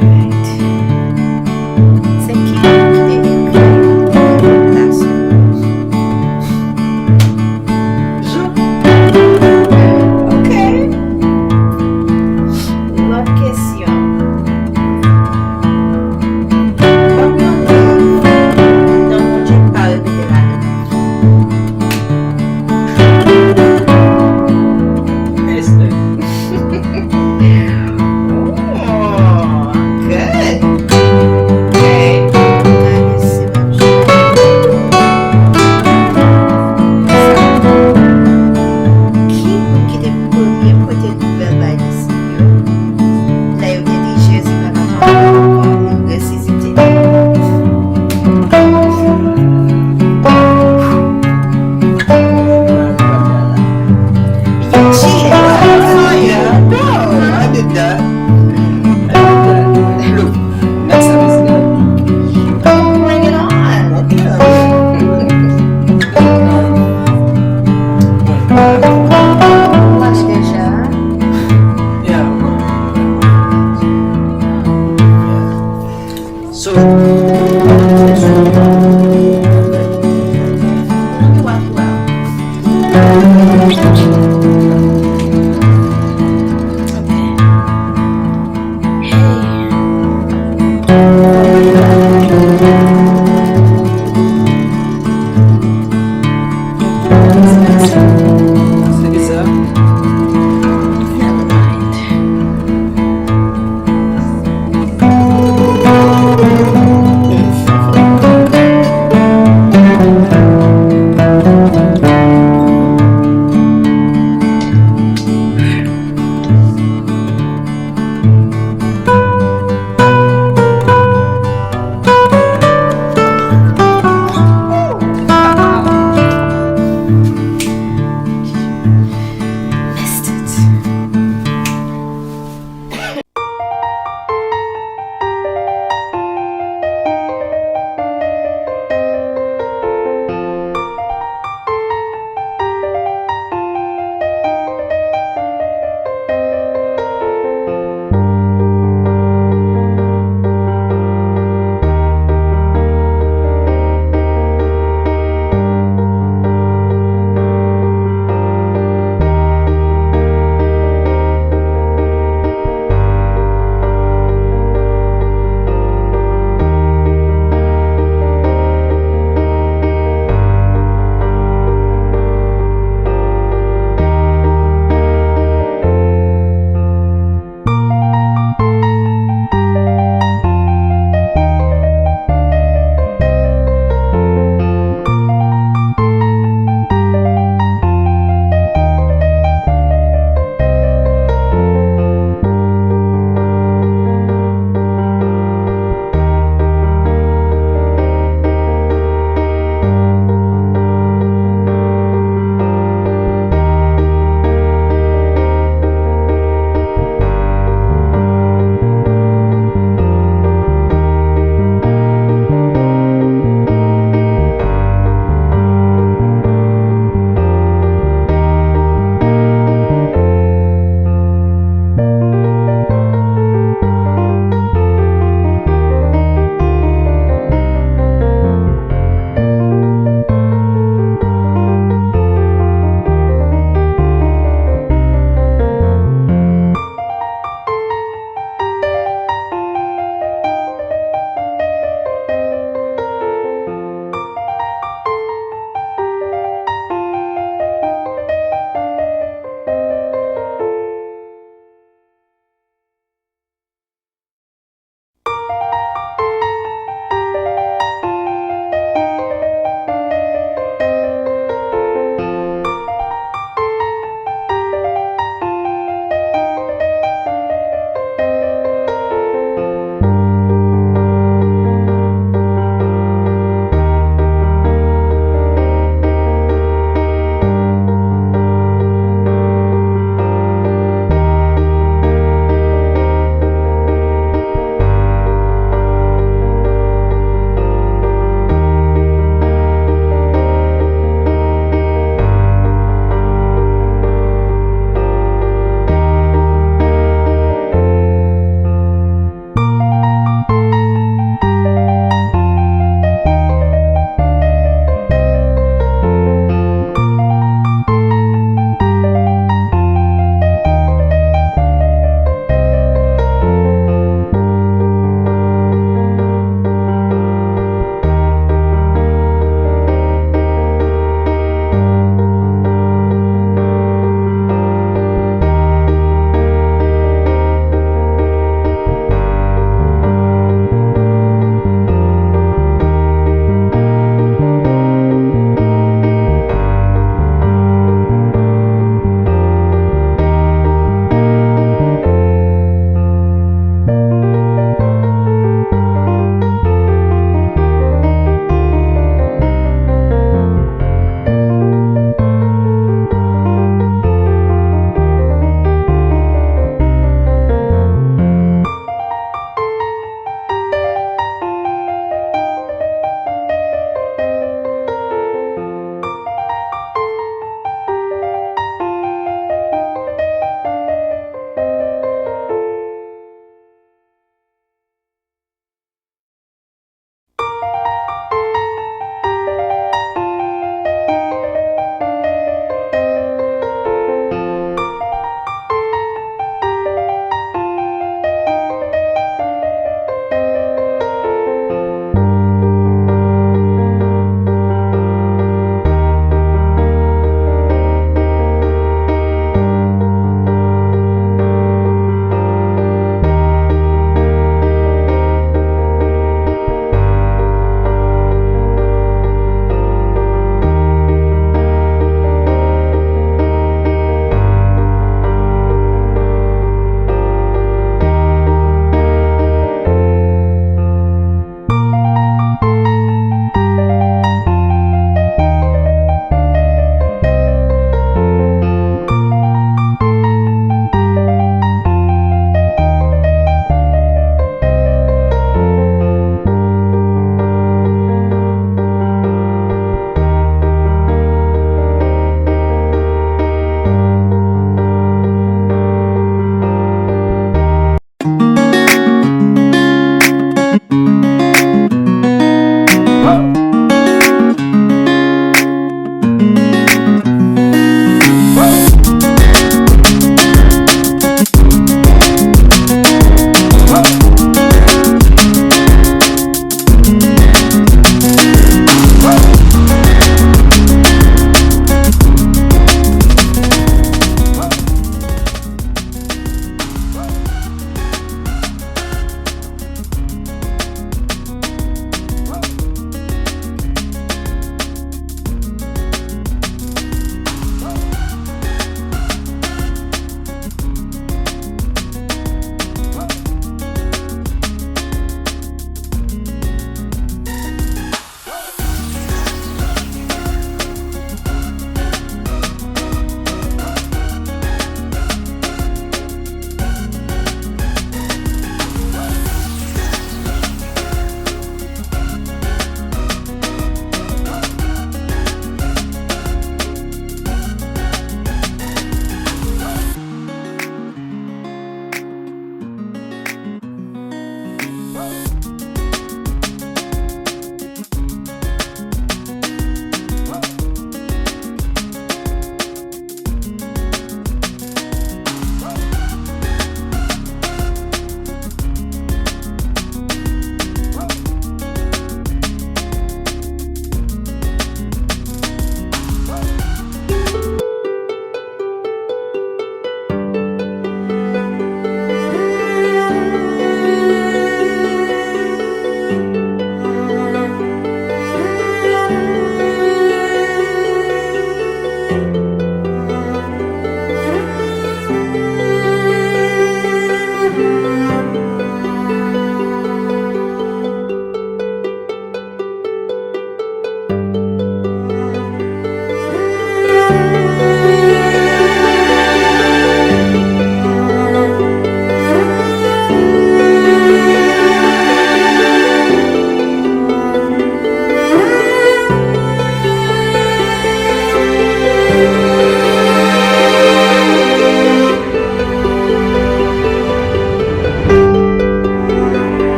Alright. Se ki, e, ki plas? Jean. Ok.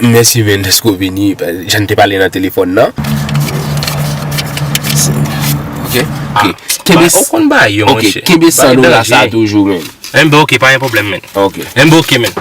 Mèsi, men, dèske w vini. Jan n te pale nan telefòn nan. Ok. Ok. Kenbe, ou konn ba yo, monchè. Ok, kenbe san dola sa toujou, men. Enben, ok, pa gen pwoblèm, men. Ok. Enben, ok, men.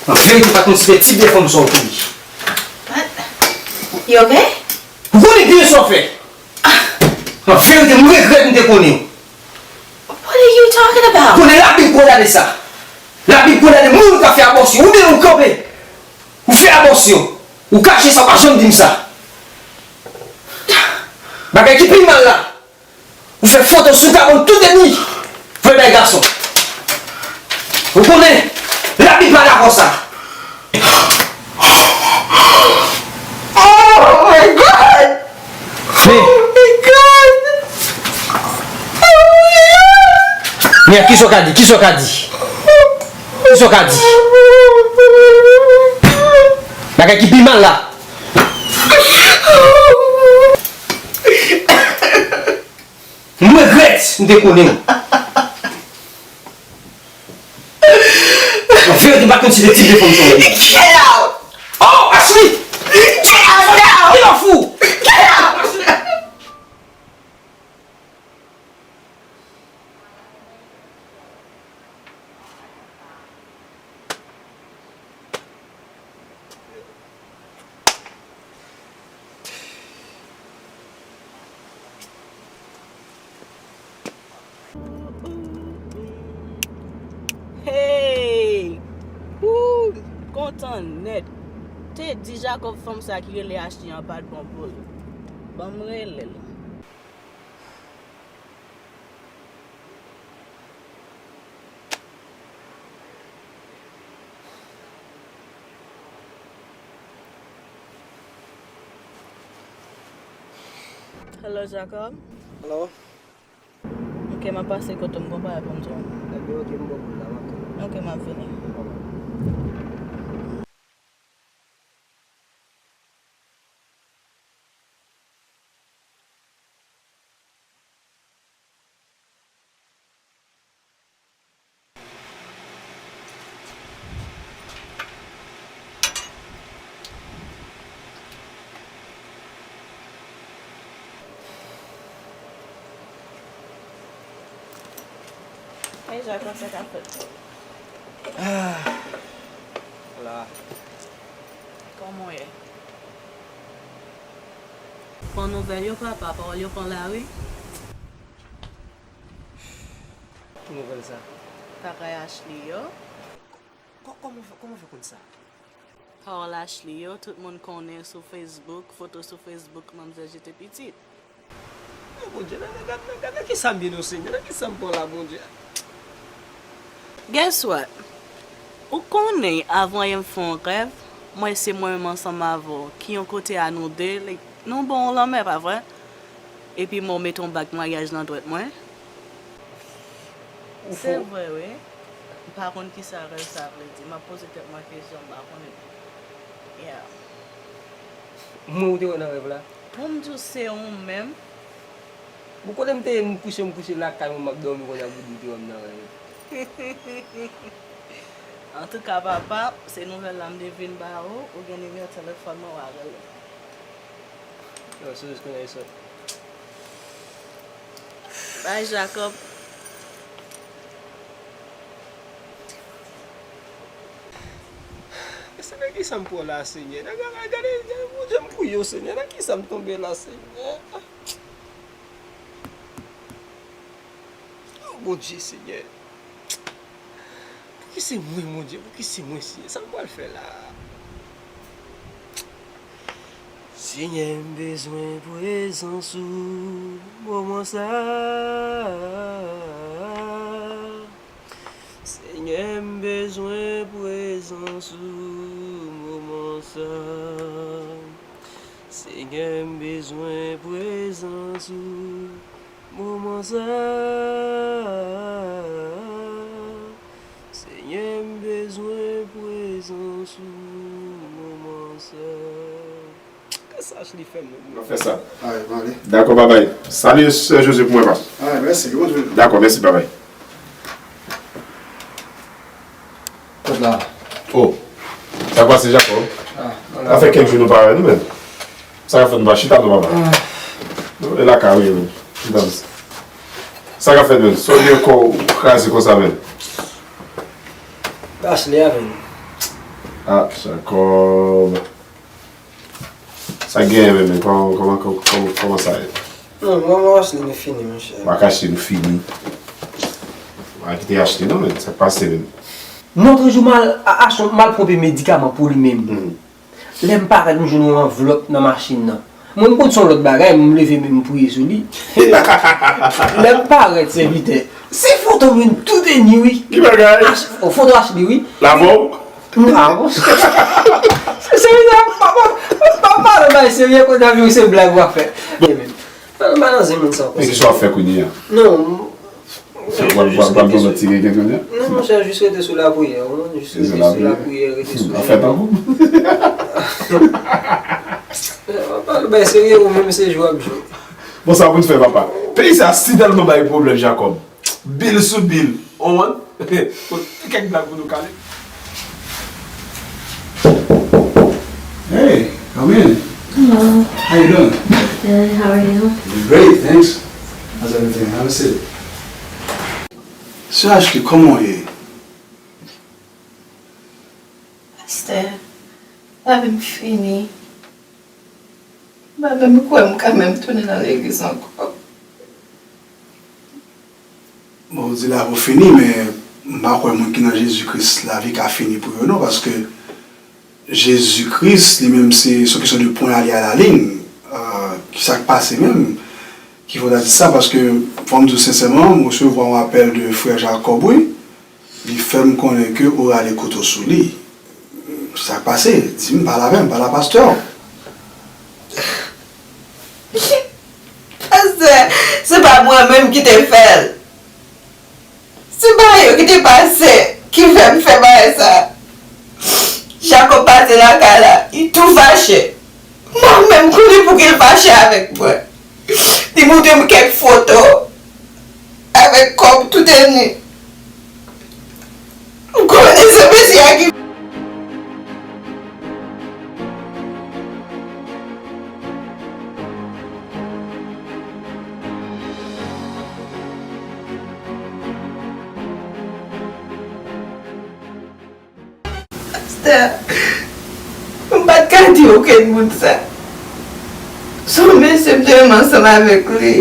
An verite, pa konn se tip de fanm sa w te ye. What? You okay? Ou konnen byen sa w fè. An verite, m regrèt m te konnen w. What are you talking about? Konnen l ap byen gwo gade sa. Labib kondane moun k ap fè abòsyon, oubyen ou kanpe, ou fè abòsyon, ou kache sa, ou pa janm di m sa. Bagay ki pi mal la, ou fè foto sou tablo tout epi voye bay gason. Ou konnen, Labib pa dakò sa. Oh my God! Men, men kisa w ka di? Kisa w ka di? Kisa w ka di? Bagay ki pi mal la. M regrèt m te konnen w. An verite, m pa t konn si se tip de fanm sa w ye. Get out! Oh, Ashley! Get out now! Get off ou! Get out! Hey! Woo! Kontan nèt. Te di Jacob fanm sa ki rele Ashley an pa t bon pou li. Ban m rele l. Hello, Jacob. Hello. Ok, m ap pase kote w, m gon bagay pou m di w. Ebyen, ok, m bò kote la, m ap tann ou. Ok, m ap vini. Mezanmi, kòman sa ka fèt? Ah. La. Kòman w ye? Pran nouvèl yo, papa, pawòl yo pran lari. Ki nouvèl sa? Bagay Ashley yo. Kò-, kòman w fè, kòman w fè konn sa? Pawòl Ashley yo, tout moun konnen sou Facebook, foto sou Facebook, manmzèl jete pitit. Men Bondye, nan, nan, gad, nan, gad, nan kisa m ye non, Senyè? Nan kisa m pran la, Bondye? Guess what? Ou konnen, avan yè m fè yon rèv, m wè se mwen menm ansanm avè w, ki yon kote a nou de, like, nou bò yon lanmè, pa vre? Epi mwen w mete yon bag maryaj nan dwèt mwen. Ou fou. Se vre, wi. M pa konn kisa rèv sa vle di. M ap poze tèt mwen kesyon, m pa konnen. Yeah. Mwen ou te wè nan rèv la? Pou m di w se ou menm. Bon, kote m te ye, m kouche, m kouche lakay mwen, m ap dòmi, kounye a pou di w te wè m nan rèv. Antouka, papa, se nouvèl la m te vin ba ou, ou gen nimewo telefòn mwen, w a rele m. Yo, sou jis kounye a, sou. Bay Jacob. Mesye, nan kisa m pran la, Senyè? Nan, gade, gade, gade, Bondye, m priye w, Senyè. Nan kisa m tonbe la, Senyè? Oh, Bondye, Senyè. Pouki se mwen, Bondye? Pouki se mwen, Senyè? Sa m pral fè la? Senyè, m bezwen prezans ou moman sa. Senyè, m bezwen prezans ou moman sa. Senyè, m bezwen prezans ou moman sa. Senyè, m bezwen prezans ou moman sa. Kisa Ashley fè m menm? N ap fè sa. Alright, m ale. Dakò, babay. Salye sè José pou mwen, pa. Alright, mèsi. Bonjou. Dakò, mèsi, babay. Kot la? Oh. Sa k pase, Jacob? Ah, sa fè kèk jou nou pa wè nou menm. Sa k ap fèt, nou pa chita non, papa? Ah. Nou e lakay ou ye menm. Chita menm. Sa k ap fèt menm? Sa w gen kò w kraze konsa menm? Ashley a menm. Ah, Jacob. Sa genyen menm, men kòman, kòman, kòman, kòman, kòman sa ye? Non, mwen, mwen Ashley, nou fini, monchè. M pa kache nou fini. M pa kite Ashley non, men sa k pase menm? Yon lòt jou, m al a- achte, m al pran medikaman pou li menm. Lè m parèt, m jwenn yon anvlòp nan machin nan. Mwen, m konn se yon lòt bagay, m leve men m priye sou li. Lè m parèt, sèvitè, se foto m youn tou dènye, wi. Ki bagay? Ach- o, foto Ashley, wi. Lavòw? Non, ah bon. Se, se, se, pa, pa, pa, pa, pa, serye, kote a vin se blag w ap fè. Byen, men. Pa, pa nan zen moun sa ankò. Men ki sa w ap fè kounye a? Non, w ap, w ap, w ap ban lòt ti gègèt kounye a? Non, monchè, jis rete sou lapriyè, wi, jis rete sou lapriyè, rete sou jeni. Afè tankou. Pa, pa, bay serye, ou menm se jwe w ap jwe. Bon, sa pou n fè, papa. Peyi sa si tèlman bay pwoblèm, Jacob. Bil sou bil. On one. Kèk blag pou nou kale. Hey, come in. Hello. How you doing? Good, how are you? Great, thanks. How's everything? Have a seat. Sè Ashley, kòman w ye? Pastè, lavi m fini. M pa menm kwè m ka menm tounen nan legliz ankò. Bon, ou di lavi w fini, men m pa kwè moun ki nan Jezi Kris, lavi ka fini pou yo non, paske Jezi Kris, li menm, se se yon kesyon de pwen ale a la liy. Ah, ki sa k pase menm? Ki fè w ta di sa? Paske, fò m di w sensèman, m resevwa yon apèl de frè Jacob, wi. Li fè m konnen ke ou rale kouto sou li. Sa k pase? Di m, pale avè m, pale a pastè w. Pastè, se pa mwen menm ki te fè l. Se bagay yo ki te pase ki fè m fè bagay sa. Jacob pase lakay la, li tou fache. M pa menm konnen pouki l fache avèk mwen. Li montre m kèk foto avèk kòb tou teni. M konnen se mesye a ki Pastè, m pa t ka di okenn moun sa. Se yon mesye m te renmen ansanm avèk li.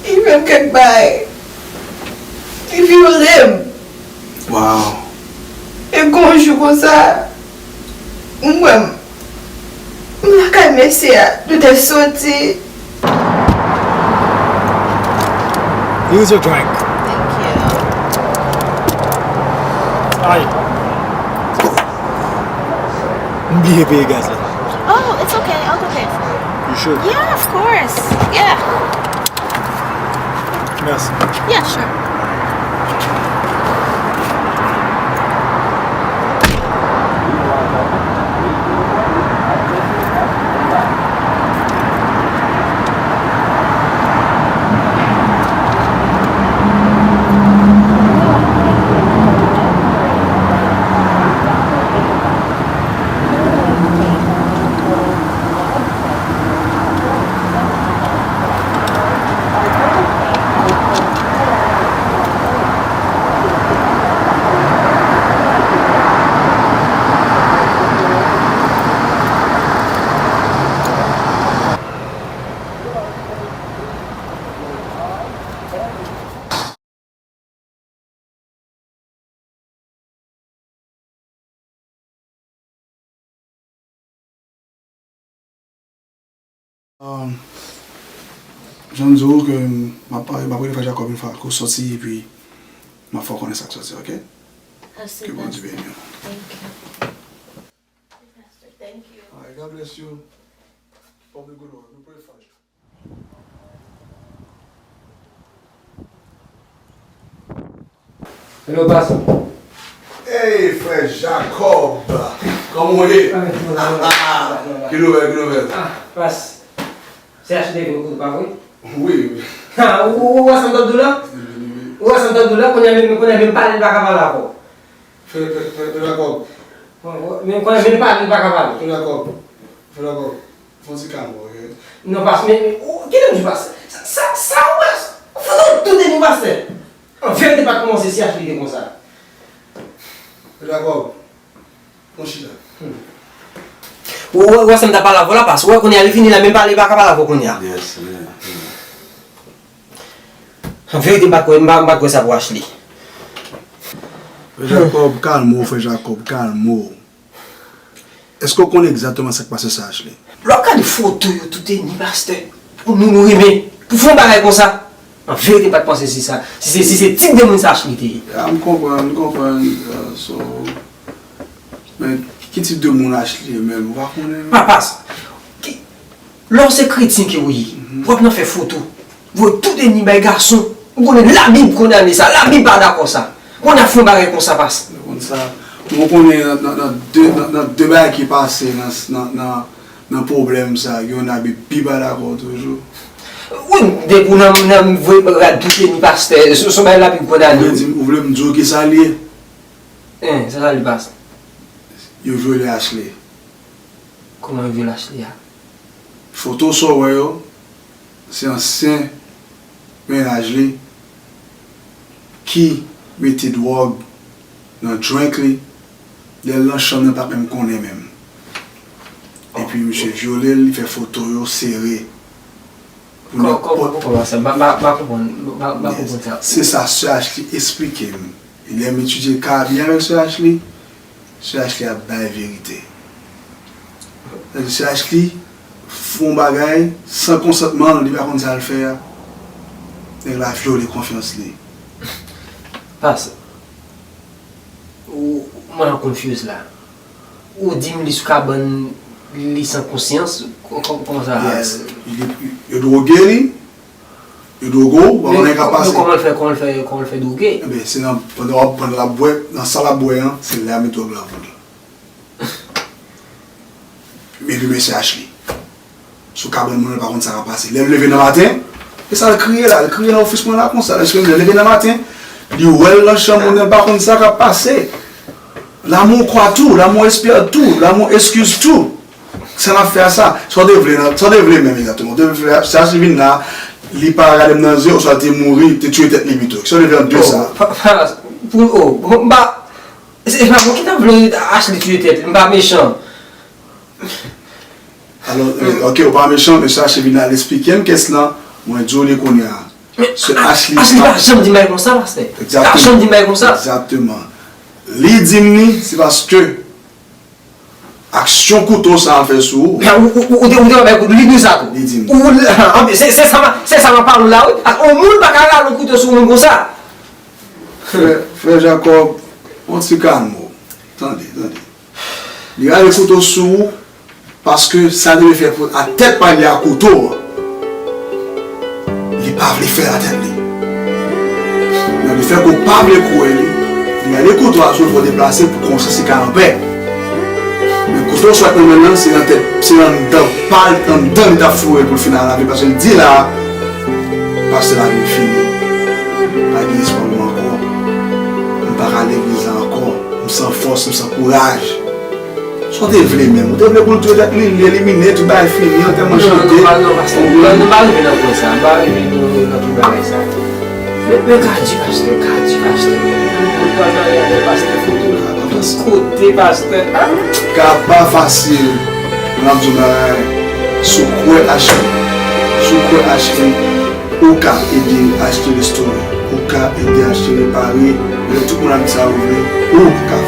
Li fè m kèk bagay. Li vyole m. Wow. E gon jou konsa, m wè m, m lakay mesye a, nou te soti. Here's your drink. Thank you. Ay. M bliye peye gaz la. Oh, it's okay. I'll go pay for it. You sure? Yeah, of course. Yeah. Mèsi. Yeah, sure. Um, jan m di w ke m ap, m ap rele frè Jacob yon fwa ke w soti, epi m ap fè w konnen sa k soti, oke? Ke Bondye beni w. Thank you. Pastor, thank you. All right, God bless you. Hope the good Lord. We pray for you. Hello, Pas. Hey, frè Jacob. Kòman w ye? Ah, ki nouvèl, ki nouvèl? Ah, Pas. Se achte de gwo kout, pa vre? Wi, wi. Ha, ou, ou, ou wè sa m t ap di w la? Wi, wi, wi. Ou wè sa m t ap di w la? Kounye a menm, kounye a menm pale, li pa ka pale avè w. Fè, fè, fè, fè dakò. Bon, bon, men kounye a menm pale, li pa ka pale. Fè dakò. Fè dakò. Fè yon ti kalm, oke? Non, Pas, men, men, ou, kilè m di w, Pas? Sa, sa, sa, ou wè, foto tou de nou, Pastè. An verite, pa t kòmanse si Ashley te konsa. Fè dakò. Pran chita. Ou, ou, ou wè sa m t ap pale avè w la, Pas. Ou wè kounye a li fini la, menm pale, li pa ka pale avè w kounye a. Yes, yeah, yeah. An verite, m pa t kwè, m pa, m pa t kwè sa pou Ashley. Frè Jakòb, kalme w, frè Jakòb, kalme w. Èske w konnen egzakteman sa k pase sè Ashley? Lè w ap gade foto yo, tout e ni pastè. Pou moun ou renmen. Pou fè yon bagay konsa. An verite, m pa t panse si sa, si se, si se tip de moun sa Ashley te ye. Ya, m konprann, m konprann. So, men ki tip de moun Ashley ye menm? Ou pa konnen? Papas, ki, lè w se kretyen ke w ye, w ap nan fè foto. Voye tout e ni bay gason. Ou konnen Labib kondane sa. Labib pa dakò sa. Kounye a fè yon bagay konsa, pas. Ou konn sa. Mwen konnen nan, nan, nan de, nan, nan de bagay ki pase nan, nan, nan, nan pwoblèm sa, gen yon Labib pi pa dakò toujou. Wi, depi w nan, nan voye rad tout e ni pastè, se, se yon bagay Labib kondane. Ou vle di, ou vle m di w kisa l ye? Hein, sa, sa li pase? Yo vyole Ashley. Kòman yo vyole Ashley a? Foto sa w wè yo, se ansyen mennaj li ki mete dwòg nan drink li, lè l nan chanm nan, l pa t menm konnen menm. Epi misye vyole l, li fè foto yo sere. Pou nenpòt. Kò-, kò-, kòman sa? M pa, m pa, m pa konprann, m pa, m pa konprann sa. Se sa sè Ashley eksplike m. E lè m etidye ka byen avèk sè Ashley, sè Ashley ap bay verite. Sè Ashley fè yon bagay san konsantman l, li pa konn sa l fè a. Nèg la vyole konfyans li. Pas, ou, mwen confuse la. Ou di m li sou kabann li san konsyans, kò-, kò-, kòman sa? Yes. Yo, yo dwoge li, yo dwoge w, w pa konnen k ap pase. Men kòman l fè, kòman l fè, kòman l fè dwoge? Enben, se nan, pandan w ap, pandan l ap bwè, nan sa l ap bwè an, se la yo met dwòg la pou li. Epi mesye Ashley sou kabann moun nan, l pa konn sa k ap pase. Lè l leve nan maten, e sa l kriye la, l kriye nan ofis mwen la konsa. Lè l leve nan maten, li wè l nan chanm moun nan, l pa konn sa k ap pase. L'amour croit tout, l'amour espère tout, l'amour excuse tout. Sa n ap fè a sa? Sa w te vle nan, sa w te vle menm egzakteman? W te vle fè, sè Ashley vin la, li pa gade m nan zye, oswa l te mouri, te tiye tèt li pito. Sa w te vle ant de sa? Oh, pa, pa, pou, oh, bon, m pa, se, se pa mwen ki ta vle Ashley tiye tèt li, m pa mechan. Alò, eh, ok, ou pa mechan, men sè Ashley vin al eksplike m kès lan, mwen di w li kounye a. Men sè Ashley pa janm di m bagay konsa, pastè. Li pa janm di m bagay konsa. Egzakteman. Li di m li, se paske aksyon kouto sa a fè sou ou. Men ou, ou, ou, ou te, ou te wè kouto, li di sa tou. Li di m. Ou, ou, se, se sa m, se sa m ap pale w la, wi. Paske yon moun pa ka rale yon kouto sou yon moun konsa. Frè, frè Jakòb, yon ti kalme w. Tande, tande. Li rale kouto sou ou, paske sa li te fè pou, a tèt pa li a kouto an, li pa vle fè l a tèt li. Nan lefètke w pa vle kwè li, li rale kouto a sou ou pou deplase pou konsyans li ka anpè. Men kouto sa k nan men l lan, se nan tèt, se anndan pa l, anndan li t ap foure l pou l fin al lave, paske l di la, pastè, lavi m fini. Pa gen espwa pou mwen ankò. M pa ka legliz la ankò. M san fòs, m san kouraj. Sa w te vle menm? Ou te vle pou l touye tèt li, li elimine, tout bagay fini, antèman chante. Non, non, pa, non, pastè, nou pa, nou pa rive nan pwen sa, nou pa rive nan, nan tout bagay sa. Men, men ka di pastè, ka di pastè. Ou pral marye avèk pastè foto. Kote pastè? Ka pa fasil. Mwen ap di w bagay. Si w kwè Ashley, si w kwè Ashley, ou ka ede Ashley restore. Ou ka ede Ashley repare. Lè tout moun ap di sa yo vre, ou ka